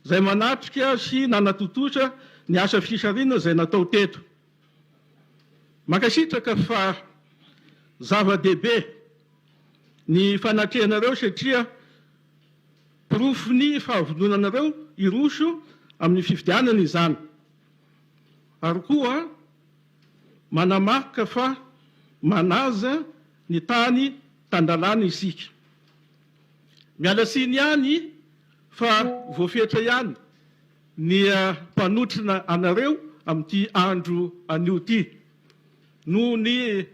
izay manatrika sy nanatontosa ny asa fisarihana izay natao teto. Mankasitraka fa zava-dehibe ny fanatrehanareo satria porofon'ny fahavononanareo hiroso amin'ny fifidianana izany ary koa manamarika fa manaja ny tany tan-dalàna isika. Miala tsiny ihany fa voafetra ihany ny mpanotrona anareo amin'ity andro anio ity noho ny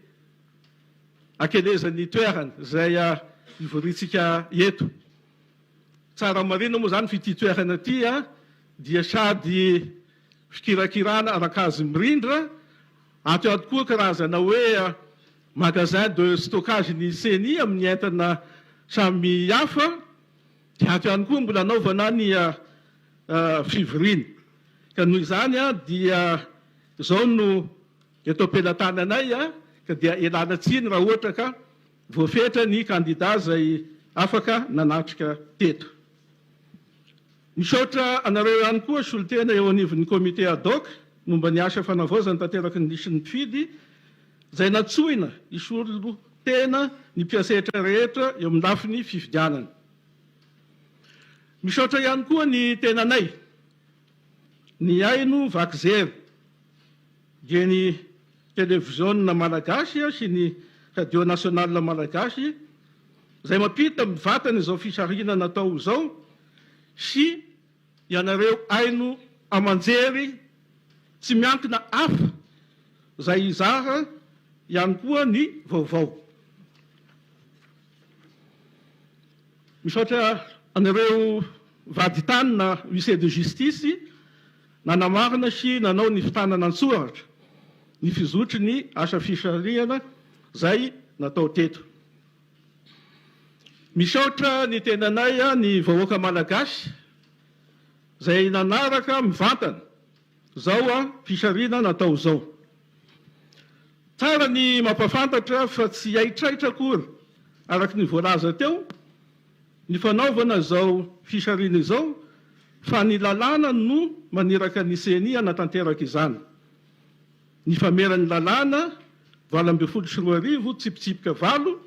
hakelezan'ny toerana izay ivoriantsika eto. Tsara marina moa izany fa ity toerana ity dia sady fikirakirana ara-kazy mirindra, ato ihany koa karazana hoe magasin de stockage ny ceni amin'ny entana samihafa, dia ato ihany koa mbola anaovana ny fivoriana. Ka noho izany dia izao no eto am-pelatananay ka dia ialana tsiny raha ohatra ka voafetra ny kandida izay afaka nanatrika teto. Misaotra anareo ihany koa solontena eo anivon'ny comité ad hoc momba ny asa fanavaozana tanteraky ny lisitry ny mpifidy izay nantsoina hisolo tena ny mpiantsehatra rehetra eo amin'ny lafiny fifidianana. Misaotra ihany koa ny tenanay nihaino vaky jery dia ny televiziona malagasy sy ny radio nationale malagasy izay mampita mivantana izao fisarihana natao izao sy ianareo haino aman-jery tsy miankina hafa izay hizara ihany koa ny vaovao. Misaotra anareo vadintany na huissier de justice nanamarina sy nanao ny fitanana an-tsoratra ny fizotry ny asa fisarihana izay natao teto. Misaotra ny tenanay ny vahoaka Malagasy izay nanaraka mivantana izao fisarihana natao izao. Tsara ny mampafantatra fa tsy haitraitra akory araka ny voalaza teo ny fanaovana izao fisarihana izao fa ny lalàna no maniraka ny ceni hanatanteraka izany. Ny fameran'ny lalàna 2018 tsipitsipika valo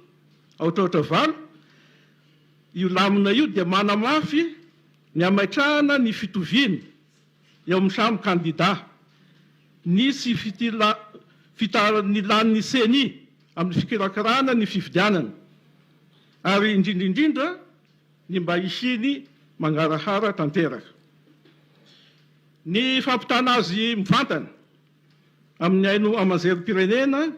aotraotra valo, io lamina io dia manamafy ny hametrahana ny fitoviana eo amin'ny samy kandida, ny tsy fitanilan'ny ceni amin'ny fikirakirana ny fifidianana ary indrindra indrindra ny mba hisiany mangarahara tanteraka. Ny fampitana azy mivantana amin'ny haino aman-jerim-pirenena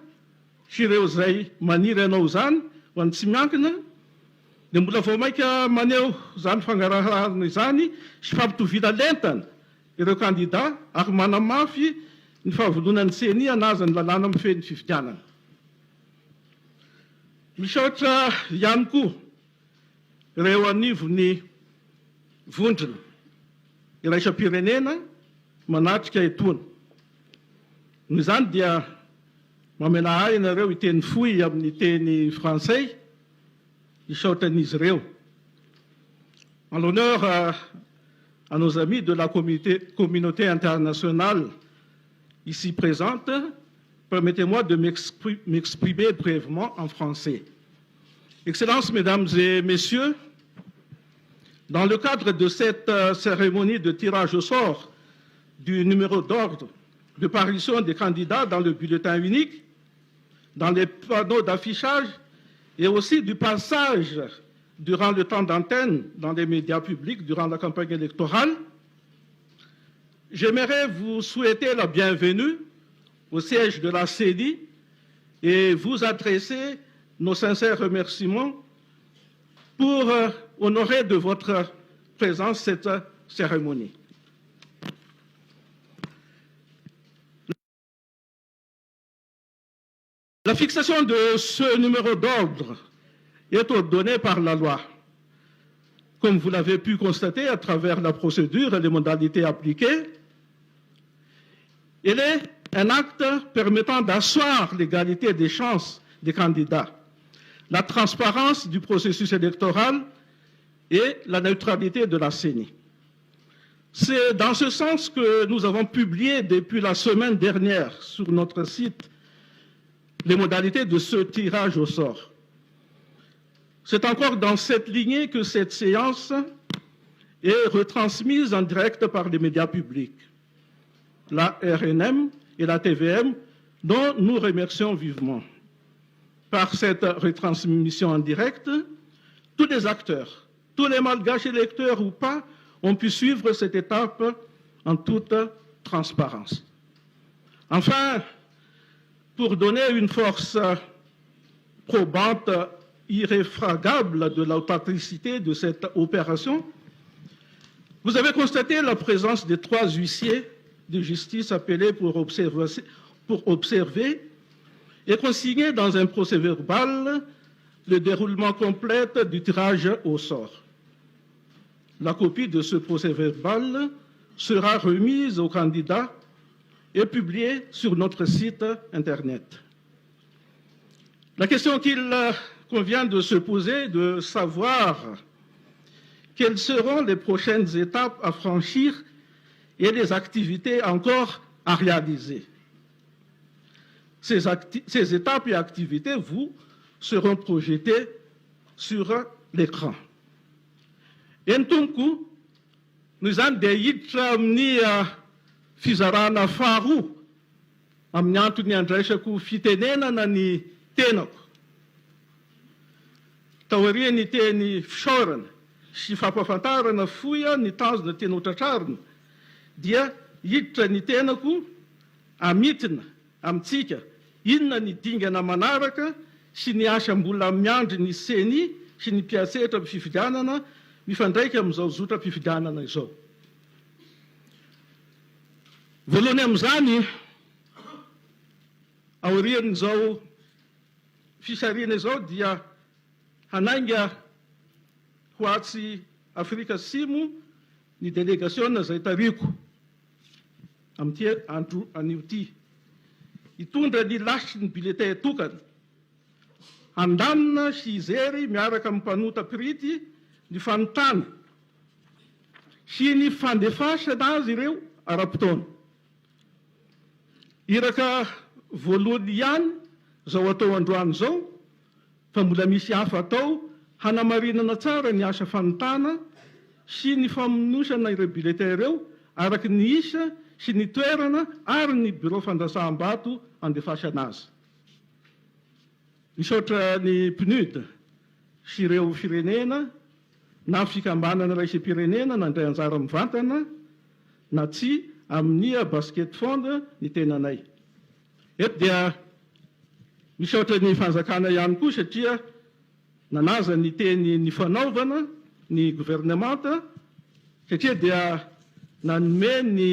sy ireo izay maniry hanao izany ho an'ny tsy miankina dia mbola vao mainka maneho izany fangaraharana izany sy fampitoviana lentana ireo kandida ary manamafy ny fahavononan'ny ceni hanaja ny lalàna mifehy ny fifidianana. Misaotra ihany koa ireo anivon'ny vondrona iraisam-pirenena manatrika etoana. Noho izany dia mamelà ahy ianareo hiteny fohy amin'ny teny frantsay hisaotra an'izy ireo. En l'honneur à nos amis de la communauté internationale ici présente, permettez-moi de m'exprimer brièvement en français. Excellences, Mesdames et Messieurs, dans le cadre de cette cérémonie de tirage au sort du numéro d'ordre de parution des candidats dans le bulletin unique, dans les panneaux d'affichage et aussi du passage durant le temps d'antenne dans les médias publics durant la campagne électorale, j'aimerais vous souhaiter la bienvenue au siège de la CENI et vous adresser nos sincères remerciements pour honorer de votre présence cette cérémonie. La fixation de ce numéro d'ordre est ordonnée par la loi. Comme vous l'avez pu constater à travers la procédure et les modalités appliquées, elle est un acte permettant d'asseoir l'égalité des chances des candidats, la transparence du processus électoral et la neutralité de la CENI. C'est dans ce sens que nous avons publié depuis la semaine dernière sur notre site les modalités de ce tirage au sort. C'est encore dans cette lignée que cette séance est retransmise en direct par les médias publics, la RNM et la TVM, dont nous remercions vivement. Par cette retransmission en direct, tous les acteurs, tous les malgaches électeurs ou pas, ont pu suivre cette étape en toute transparence. Enfin, pour donner une force probante irréfragable de l'authenticité de cette opération, vous avez constaté la présence des trois huissiers de justice appelés pour observer, pour observer et consigner dans un procès verbal le déroulement complet du tirage au sort. La copie de ce procès verbal sera remise au candidat et publiée sur notre site Internet. La question qu'il convient de se poser, de savoir quelles seront les prochaines étapes à franchir et les activités encore à réaliser. Ces, ces étapes et activités vous seront projetées sur l'écran. Eny tompoko, noho izany dia hiditra amin'ny fizarana faharoa amin'ny antony andraisako fitenenana ny tenako. Taorian'ny teny fisaorana sy fampahafantarana fohy ny tanjona tiana hotratrarina dia hiditra ny tenako hamintina amintsika inona ny dingana manaraka sy ny asa mbola miandry ny Ceni sy ny mpiantsehatra amin'ny fifidianana mifandraika amin'izao zotram-pifidianana izao. Voalohany amin'izany, aorian'izao fisarihana izao dia hanainga ho atsy Afrika Atsimo ny delegasiona izay tarihiko amin'ity andro anio ity. Hitondra ny lasitry ny bulletin tokana, handamina sy hijery miaraka amin'ny mpanonta pirinty ny fanontana sy ny fandefasana azy ireo ara-potoana. Iraka voalohany ihany izao atao androany izao fa mbola misy hafa atao hanamarinana tsara ny asa fanontana sy ny famonosana ireo bulletins ireo araka ny isa sy ny toerana ary ny birao fandatsaham-bato andefasana azy. Misaotra ny PNUD sy ireo firenena na fikambanana iraisam-pirenena nandray anjara mivantana na tsia amin'ny Basket Fund ny tenanay. Eto dia misaotra ny fanjakana ihany koa satria nanaja ny teny nifanaovana ny governemanta satria dia nanome ny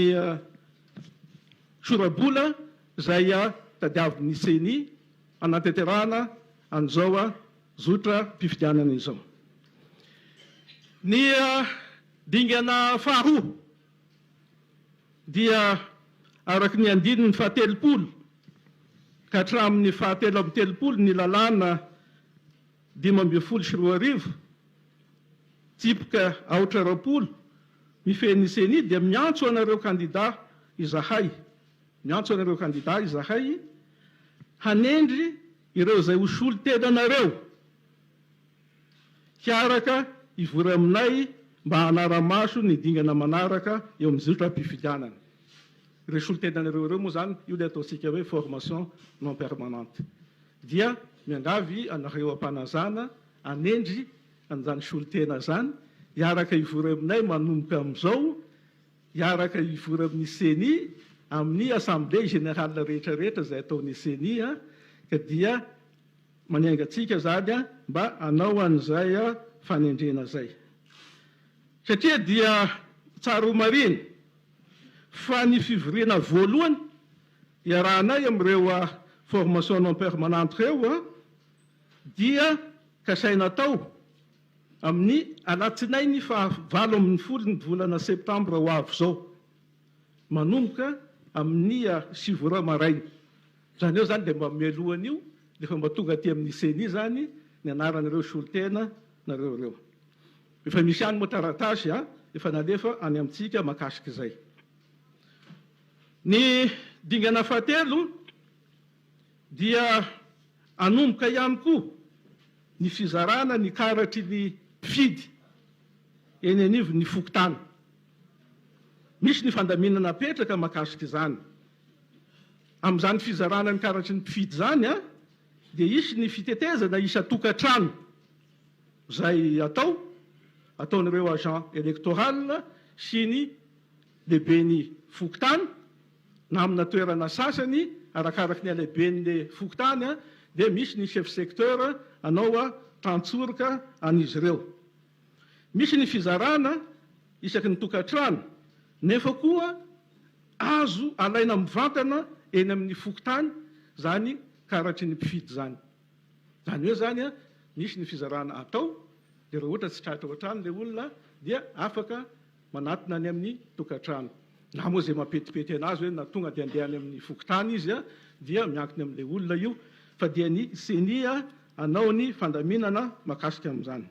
sora-bola izay tadiavin'ny Ceni hanatanterahana an'izao zotram-pifidianana izao. Ny dingana faharoa dia araka ny andininy fahatelopolo ka hatramin'ny fahatelo amby telopolo ny lalàna 2015 tsipika 24 mifehy ny Ceni dia miantso anareo kandida izahay, miantso anareo kandida izahay hanendry ireo izay ho solontenanareo hiaraka hivory aminay mba hanara-maso ny dingana manaraka eo amin'ny zotram-pifidianana. Ireo solontenanareo ireo moa izany, io ilay ataontsika hoe formation non permanente. Dia miangavy anareo am-panajana hanendry an'izany solontena izany hiaraka hivory aminay manomboka amin'izao, hiaraka hivory amin'ny Ceni, amin'ny assemblée générale rehetra rehetra izay ataon'ny Ceni, ka dia Maniainga antsika izany mba hanao an'izay fanendrena izay. Satria dia tsara ho marihina fa ny fivoriana voalohany iarahanay amin'ireo formation non permanente ireo dia kasaina atao. Amin'ny alatsinainy faha 18 ny volana septambra ho avy izao, manomboka amin'ny sivy ora maraina. Izany hoe izany dia mba mialohan'io dia efa mba tonga aty amin'ny Ceni izany ny anaran'ireo solontena nareo ireo. Efa misy ihany moa taratasy efa nalefa any amintsika mahakasika izay. Ny dingana fahatelo dia hanomboka ihany koa ny fizarana ny karatry ny mpifidy eny anivon'ny fokontany. Misy ny fandaminana apetraka mahakasika izany. Amin'izany fizarana ny karatry ny mpifidy izany dia hisy ny fitetezana isan-tokantrano izay atao, ataon'ireo agent électoral sy ny lehiben'ny fokontany na amina toerana sasany arakaraky ny halehiben'le fokontany dia misy ny chef secteur hanao tantsoroka an'izy ireo. Misy ny fizarana isaky ny tokantrano nefa koa azo alaina mivantana eny amin'ny fokontany izany karatry ny mpifidy izany. Izany hoe izany misy ny fizarana atao dia raha ohatra tsy tratra ao an-trano ilay olona dia afaka manatona any amin'ny tokantrano. Na moa izay mampetipety anazy hoe na tonga dia andeha any amin'ny fokontany izy dia miankina amin'ilay olona io fa dia ny ceni hanao ny fandaminana mahakasika amin'izany.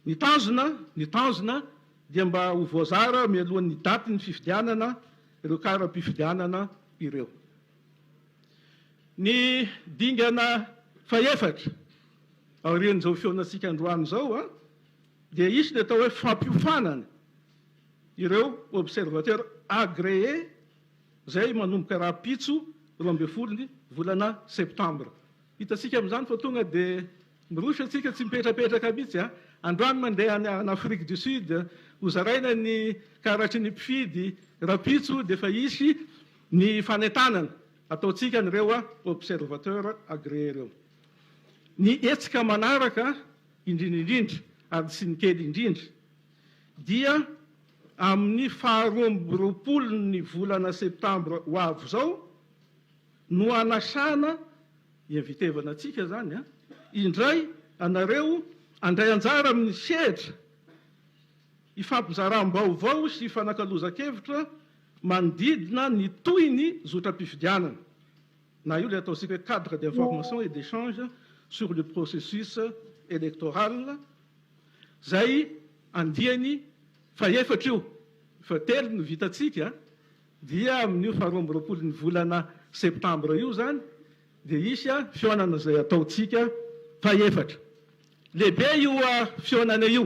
Ny tanjona, ny tanjona dia mba ho voazara mialohan'ny datin'ny fifidianana ireo kara-pifidianana ireo. Ny dingana fahefatra aorian'izao fihaonantsika androany izao dia hisy ny atao hoe fampiofanana ireo observateurs agréés izay manomboka rahampitso 12 ny volana septambra. Hitantsika amin'izany fa tonga dia miroso isika tsy mipetrapetraka mihitsy a! Androany mandeha any en Afrique du Sud hozaraina ny karatry ny mpifidy, rahampitso dia efa hisy ny fanentanana ataontsika an'ireo observateurs agréés ireo. Ny hetsika manaraka indrindra indrindra ary tsy ny kely indrindra dia amin'ny faharoa amby roapolo ny volana septambra ho avy izao no hanasana, hi-invitevana antsika izany an, indray anareo handray anjara amin'ny sehatra hifampizaram-baovao sy hifanakalozan-kevitra manodidina ny tohin'ny zotram-pifidianana. Na io ilay ataontsika hoe cadre d'information et d'échange sur le processus électoral izay andiany fahefatra io, efa telo no vitantsika dia amin'io faharoa amby roapolo ny volana septambra io izany dia hisy fihaonana izay ataontsika fahefatra. Lehibe io fihaonana io,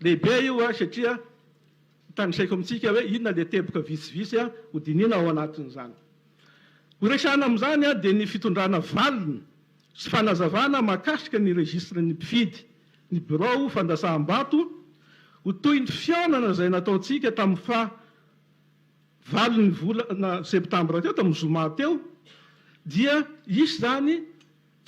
lehibe io satria Tanisaiko amintsika hoe inona ilay teboka vitsivitsy hodinihina ao anatin'izany. Ho resahana amin'izany dia ny fitondrana valiny sy fanazavana mahakasika ny rejistren'ny mpifidy, ny birao fandatsaham-bato, ho toy ny fihaonana izay nataontsika tamin'ny faha valon'ny volana septambra teo, tamin'ny zoma teo, dia hisy izany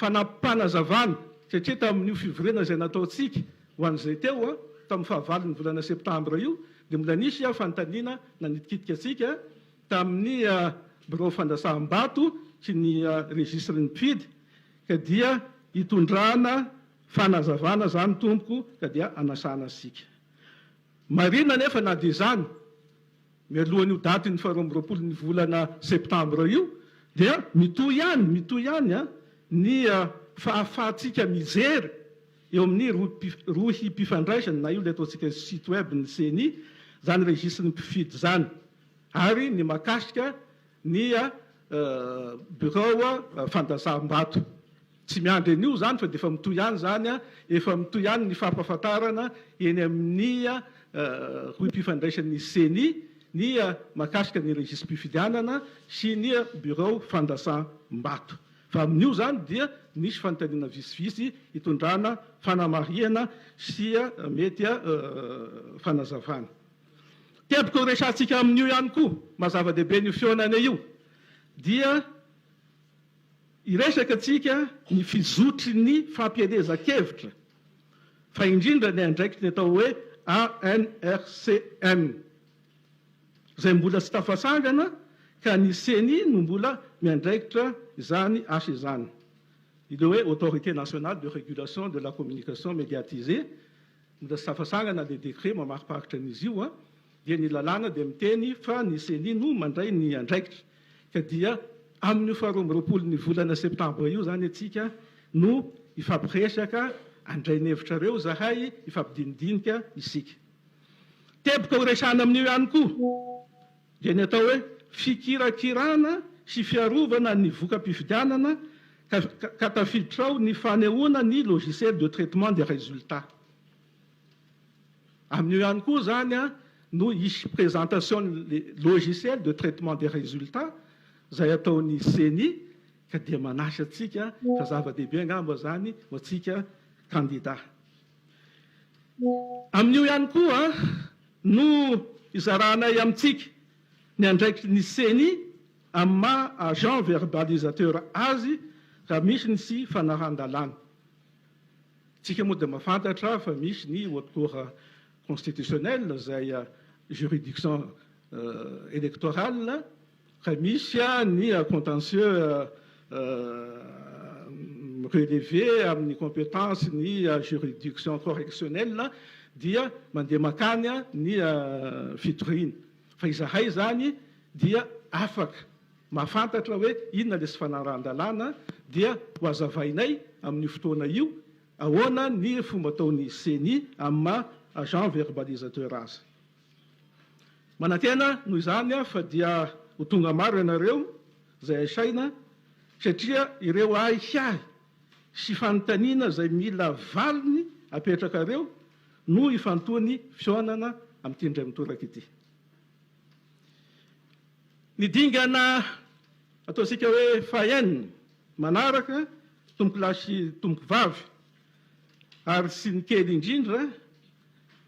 Fanampim-panazavana, satria tamin'io fivoriana izay nataontsika ho an'izay teo, tamin'ny fahavalon'ny volana septambra io, dia mbola nisy fanontaniana nanitikitika antsika tamin'ny birao fandrasam-bato sy ny registre-n'ny mpifidy, ka dia hitondrana fanazavana izany tompoko, ka dia anasana antsika. Marina anefa na dia izany. Mialohan'io datin'ny faharoa amby roapolo ny volana septambra io dia mitohy ihany, mitohy ihany ny fahafahantsika mijery eo amin'ny rohim-pifandraisana na io ilay ataontsika site web ny ceni, izany registre ny mpifidy izany ary ny mahakasika ny birao fandatsaham-bato. Tsy miandry an'io izany fa dia efa mitohy ihany izany, efa mitohy ihany ny fampahafantarana eny amin'ny rohim-pifandraisan'ny ceni ny mahakasika ny rejisi-pifidianana sy ny birao fandatsaham-bato. Fa amin'io izany dia nisy fanontaniana vitsivitsy hitondrana fanamarihana sy mety fanazavana. Teboka ho resahantsika amin'io ihany koa, maha zava-dehibe an'io fihaonana io dia Hiresaka antsika ny fizotry ny fampielezan-kevitra, fa indrindra ny andraikitry ny atao hoe ANRCM, izay mbola tsy tafatsangana ka ny Ceni no mbola miandraikitra izany asa izany. Ilay hoe Autorité nationale de régulation de la communication médiatisée, mbola tsy tafasangana ilay décret mamariparitra an'izy io, dia ny lalàna dia miteny fa ny Ceni no mandray ny andraikitra. Ka dia amin'io faha 22 ny volana septambra io izany antsika no hifampiresaka, handray ny hevitrareo izahay, hifampidinidinika isika. Teboka horesahana amin'io ihany koa dia ny atao hoe fikirakirana sy fiarovana ny voka-pifidianana ka ka tafiditra ao ny fanehoana ny logiciel de traitement des résultats. Amin'io ihany koa izany no hisy présentation ny logiciel de traitement des résultats izay ataon'ny Ceni ka dia manasa antsika fa zava-dehibe angamba izany ho antsika kandida. Amin'io ihany koa no hizaranay amintsika ny andraikitry ny Ceni amin'ny maha agent verbalisateur azy raha misy ny tsy fanarahan-dalàna. Tsika moa dia mahafantatra fa misy ny Haute Cour constitutionnelle izay juridiction électorale ka misy ny contentieux mi-relever amin'ny compétence ny juridiction correctionnelle dia mandeha mankany ny fitoriana. Fa izahay izany dia afaka mahafantatra hoe inona ilay tsy fanarahan-dalàna dia ho hazavainay amin'io fotoana io ahoana ny fomba ataon'ny Ceni amin'ny maha agent verbalisateur azy. Manantena noho izany aho fa dia ho tonga maro ianareo izay asaina satria ireo ahiahy sy fanontaniana izay mila valiny apetrakareo no ifantohan'ny fihaonana amin'ity indray mitoraka ity. Ny dingana ataontsika hoe fahenina manaraka, tompokolahy sy tompokovavy, ary sy ny kely indrindra,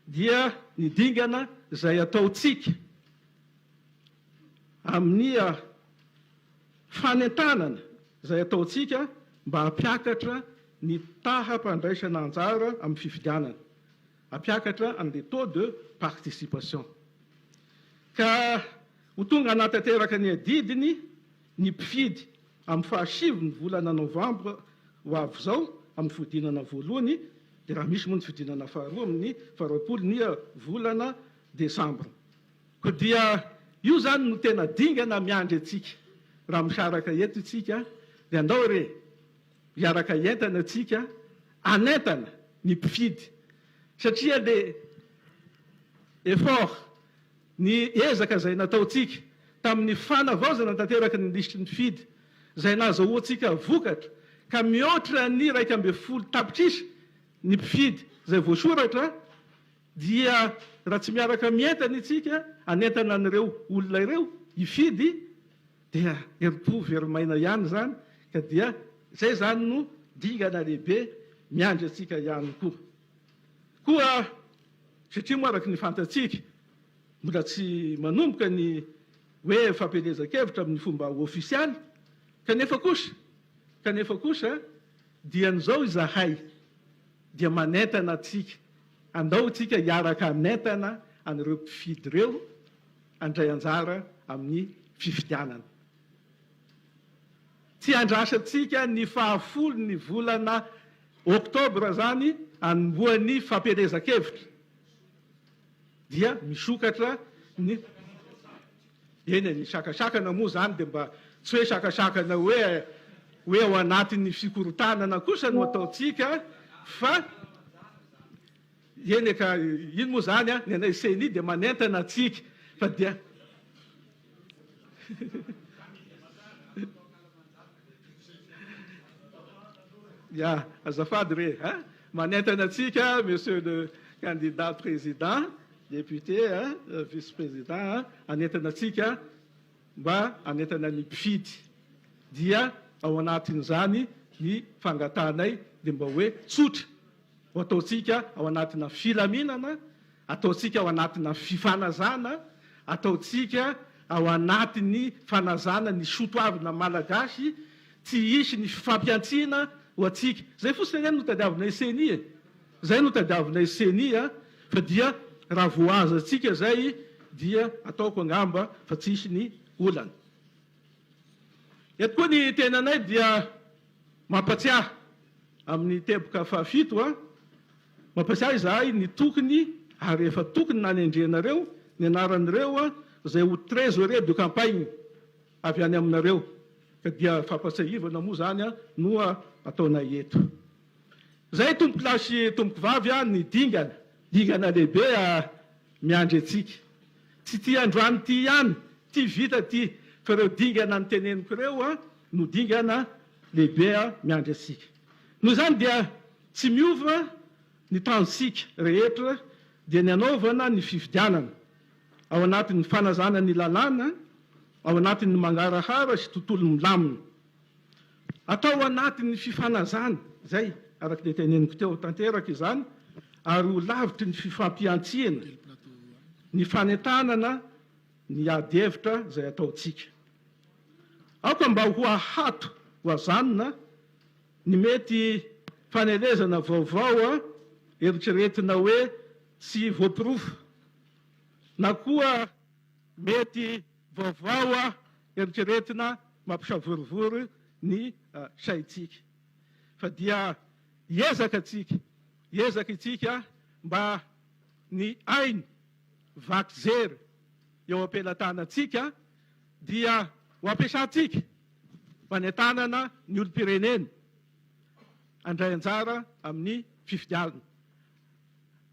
dia ny dingana izay ataontsika amin'ny fanentanana izay ataontsika mba hampiakatra ny taham-pandraisana anjara amin'ny fifidianana. Hampiakatra an'ilay taux de participation. Ka ho tonga hanatanteraka ny adidiny ny mpifidy amin'ny fahasivy ny volana novambra ho avy izao amin'ny fihodinana voalohany dia raha misy moa ny fihodinana faharoa amin'ny faharoapolo ny volana desambra. Koa dia io izany no tena dingana miandry antsika raha misaraka eto isika dia andao re hiaraka hientana tsika hanentana ny mpifidy satria le effort ny ezaka izay nataontsika tamin'ny fanavaozana tanteraka ny lisitry ny mpifidy izay nahazahoantsika vokatra ka mihoatra ny 11 tapitrisa ny mpifidy izay voasoratra dia raha tsy miaraka mientana isika hanentana an'ireo olona ireo hifidy Dia herim-po very maina ihany izany ka dia izay izany no dingana lehibe miandry antsika ihany koa. Koa satria moa araka ny fantatsika mbola tsy manomboka ny hoe fampielezan-kevitra amin'ny fomba ofisialy kanefa kosa kanefa kosa dian'izao izahay dia manentana antsika andao isika hiaraka hanentana an'ireo mpifidy ireo handray anjara amin'ny fifidianana. Tsy andrasantsika ny fahafolo ny volana oktobra izany hanombohan'ny fampielezan-kevitra dia misokatra ny Eny e, ny sakasakana moa izany dia mba tsy hoe sakasakana hoe hoe ao anatin'ny fikorontanana kosa no ataontsika fa Eny e ka iny moa zany an, ny anay ceni dia manentana antsika fa dia Ya, azafady re a, manentana antsika monsieur le candidat président, député a, vice président a, hanentana antsika mba hanentana ny mpifidy dia ao anatin'izany ny fangatahanay dia mba hoe tsotra Ho ataontsika ao anatina filaminana, ataontsika ao anatina fifanazana, ataontsika ao anatin'ny fanazana ny sotoavina malagasy, tsy hisy ny fifampihantsiana ho antsika. Izay fotsiny anie no tadiavinay Ceni e! Izay no tadiavinay Ceni a! Fa dia raha voahazantsika izay dia ataoko angamba fa tsy hisy ny olana. Eto koa ny tenanay dia. Mampatsiahy amin'ny teboka fahafito a, mampatsiahy izahay ny tokony ary efa tokony nanendrenareo ny anaran'ireo izay ho trésorier de campagne avy any aminareo ka dia fampatsiahivana moa izany no ataonay eto. Izay tompokolahy sy tompokovavy a, ny dingana, dingana lehibe miandry antsika. Tsy ity androany ity ihany, ity vita ity, fa ireo dingana noteneniko ireo no dingana lehibe miandry antsika. Noho izany dia tsy miova ny tanjontsika rehetra dia ny hanaovana ny fifidianana ao anatin'ny fanajana ny lalàna, ao anatin'ny mangarahara sy tontolo milamina. Atao anatin'ny fifanajana, izay, araka ny teneniko teo, tanteraka izany ary ho lavitry ny fifampihantsiana, ny fanentanana ny ady hevitra izay ataontsika. Aoka mba ho ahato ho azanona ny mety fanelezana vaovao eritreretina hoe tsy voaporofo na koa mety vaovao eritreretina mampisavorovoro ny saintsika. Fa dia hiezaka tsika, hiezaka itsika mba ny ainy vaky jery eo am-pelatanantsika dia ho ampiasantsika fanentanana ny olom-pirenena handray anjara amin'ny fifidianana.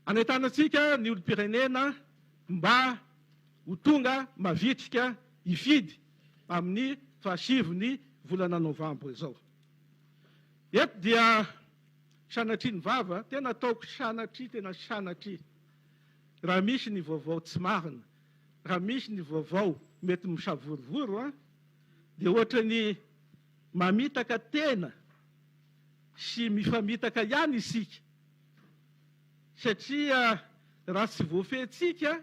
Anentanantsika ny olom-pirenena mba ho tonga mavitrika hifidy amin'ny fahasivin'ny volana novambra izao. Eto dia sanatria ny vava, tena ataoko sanatria, tena sanatria, raha misy ny vaovao tsy marina, raha misy ny vaovao mety misavorovoro an, dia ohatran'ny mamitaka tena sy mifamitaka ihany isika, satria raha tsy voafehintsika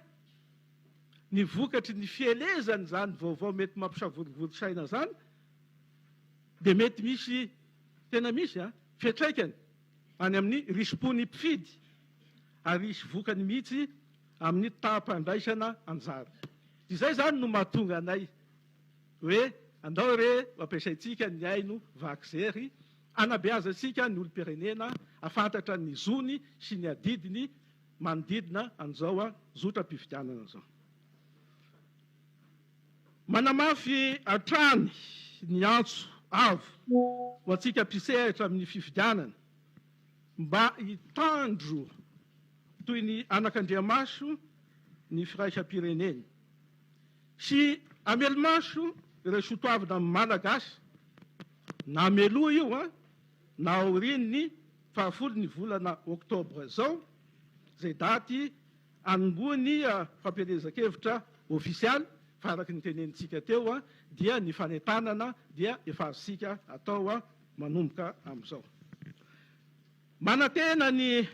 ny vokatry ny fielezan'izany vaovao mety mampisavorovoro saina izany, dia mety misy, tena misy an, fiantraikany any amin'ny risi-pon'ny mpifidy ary hisy vokany mihitsy amin'ny taham-pandraisana anjara. Izay izany no mahatonga anay hoe andao re ho ampiasaintsika ny haino vaky zery hanabeazantsika ny olom-pirenena hahafantatra ny zony sy ny adidiny manodidina an'izao zotram-pifidianana izao. Manamafy hatrany ny antso avo ho antsika mpisehatra amin'ny fifidianana mba hitandro toy ny anakandriamaso ny firaisam-pirenena sy hamelo-maso ireo soatoavina malagasy na meloa io na aorian'ny fahafolo ny volana oktobra izao, izay daty hanombohan'ny fampielezan-kevitra ofisialy fa araka ny tenenintsika teo dia ny fanentanana dia efa azontsika atao manomboka amin'izao. Manantena ny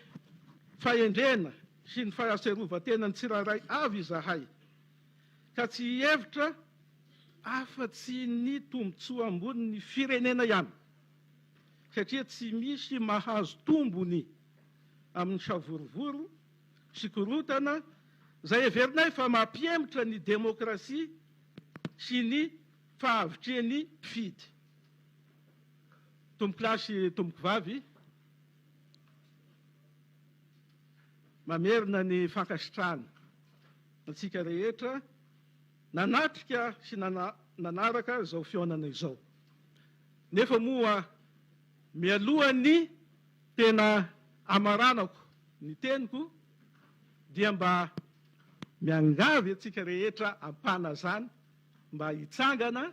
fahendrena sy ny fahatsiarovan-tenan'ny tsirairay avy izahay ka tsy hihevitra afa-tsy ny tombontsoa ambonin'ny firenena ihany satria tsy misy mahazo tombony amin'ny savorovoro sy korontana izay heverinay fa mampihemotra ny demokrasia sy ny fahavitrihan'ny mpifidy. Tompokolahy sy tompokovavy, mamerina ny fankasitrahana antsika rehetra nanatrika sy nanaraka izao fihaonana izao. Nefa moa mialohan'ny tena hamaranako ny teniko dia mba miangavy antsika rehetra am-panazana mba hitsangana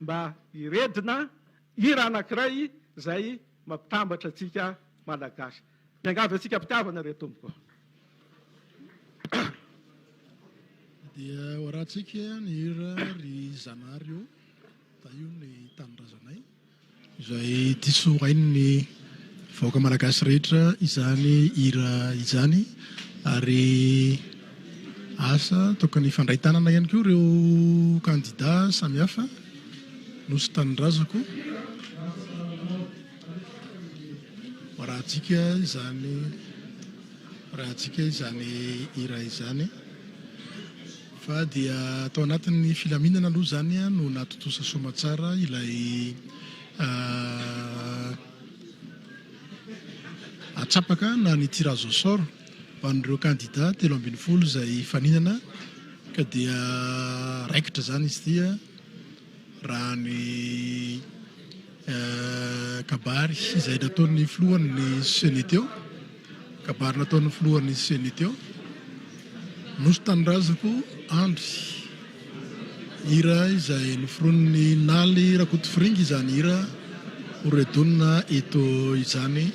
mba hiredona hira anankiray izay mampitambatra antsika Malagasy. Miangavy antsika am-pitiavana re tompoko. Dia ho arahantsika ny hira ry Zanahary ô, tahio ny tanindrazanay. Izay diso hain'ny vahoaka malagasy rehetra izany hira izany ary asa tokony hifandray tanana ihany koa ireo kandida samihafa Nosy Tanindrazako. Rahantsika izany rahantsika izany hira izany. Fa dia tao anatin'ny filaminana aloha izany no nahatontosa soamatsara ilay Atsapaka na ny tirage au sort ho an'ireo kandida 13 izay hifaninana ka dia raikitra izany izy ity raha ny kabary izay nataon'ny filohan'ny Ceni teo, kabary nataon'ny filohan'ny Ceni teo. Nosy Tanindrazako Andry, hira izay noforonin'i Naly Rakotofiringa izany hira horedonina eto izany.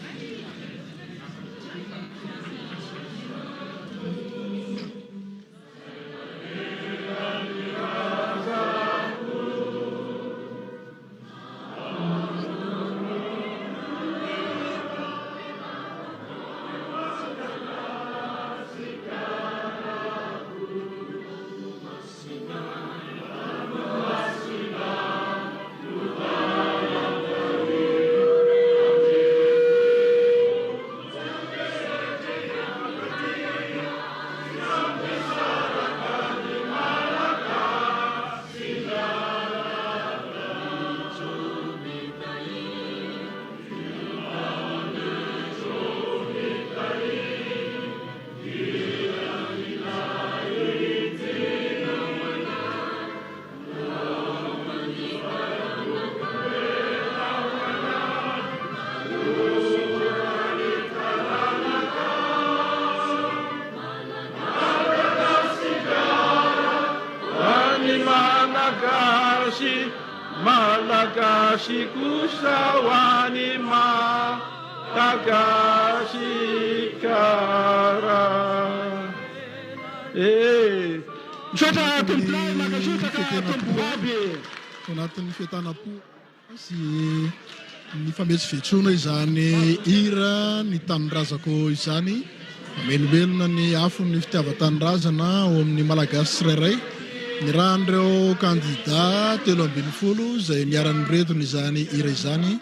Malagasy, Malagasy kosa ho any Madagasikara. Eh! Misaotra tompolahy, mankasitraka tompovavy. Tao anatin'ny fientanam-po sy ny fametsivetsoana izany hira ny tanindrazako izany, mamelombelona ny afon'ny fitiavan-tanindrazana ao amin'ny Malagasy tsirairay, nirahan'ireo kandida 13 izay niara-niredona izany hira izany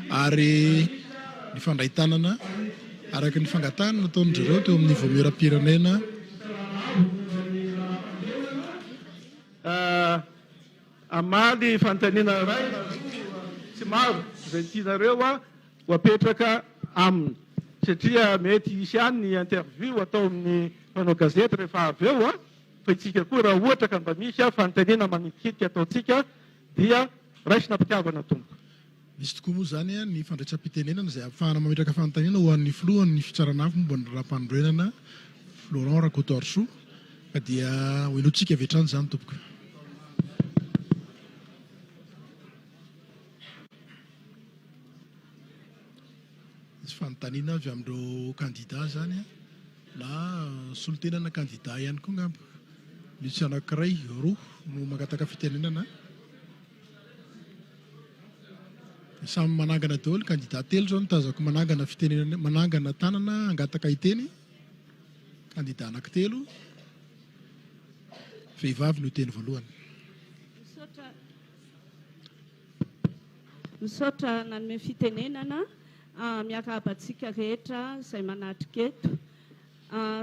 ary nifandray tanana araka ny fangatahana nataon-dry zareo teo amin'ny Vaomieram-pirenena. Hamaly fanontaniana iray na roa tsy maro izay tianareo ho apetraka aminy satria mety hisy ihany ny interview atao amin'ny mpanao gazety rehefa avy eo fa isika koa raha ohatra ka mba misy fanontaniana manitikitika ataontsika dia raisina am-pitiavana tompoko. Misy tokoa moa izany ny fandraisam-pitenenana izay ahafahana mametraka fanontaniana ho an'ny filohan'ny fitsarana avo momba ny raharaham-panorenana Florent Rakotoarisoa ka dia ho henointsika avy hatrany izany tompoko. Misy fanontaniana avy amin'ireo kandida izany na solontenana kandida ihany koa angamba. Misy anankiray, roa no mangataka fitenenana. Samy manangana daholo, candidat telo zao no tazako manangana fitenenana, manangana tanana hangataka hiteny, candidat anankitelo, vehivavy no hiteny voalohany. Misaotra Misaotra nanome fitenenana. Miarahaba antsika rehetra izay manatrika eto.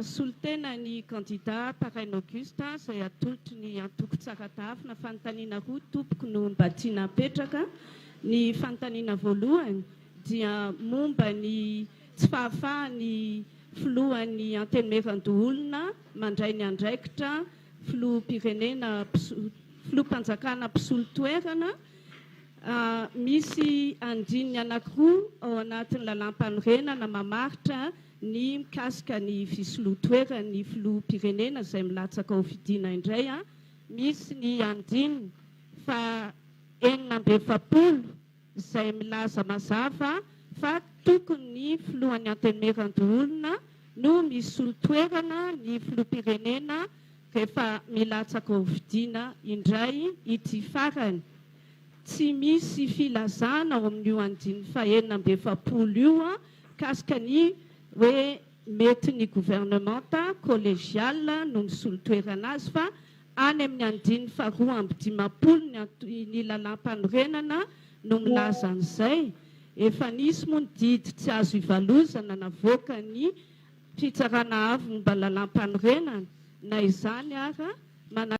Solontena ny kandida Paraina Auguste izay atolotry ny antoko Tsaratahafina. Fanontaniana roa tompoko no mba tiana apetraka. Ny fanontaniana voalohany dia momba ny tsy fahafahan'ny filohan'ny Antenimierandoholona mandray ny andraikitra filoham-pirenena filoham-panjakana mpisolo toerana. Misy andininy anankiroa ao anatin'ny lalàmpanorenana mamaritra Ny mikasika ny fisoloan-toeran'ny filoham-pirenena izay milatsaka ho fidiana indray, misy ny andininy faha 46 izay milaza mazava fa tokony ny filohan'ny Antenimierandoholona no misolo toerana ny filoham-pirenena rehefa milatsaka ho fidiana indray ity farany. Tsy misy filazana ao amin'io andininy faha 46 io Mikasika ny hoe mety ny governemanta collégial no misolo toerana azy fa any amin'ny andininy faha 52 ny ny lalàmpanorenana no milaza an'izay. Efa nisy moa ny didy tsy azo ivalozana navoakan'ny Fitsarana Avo momba ny lalàmpanorenana, na izany ara,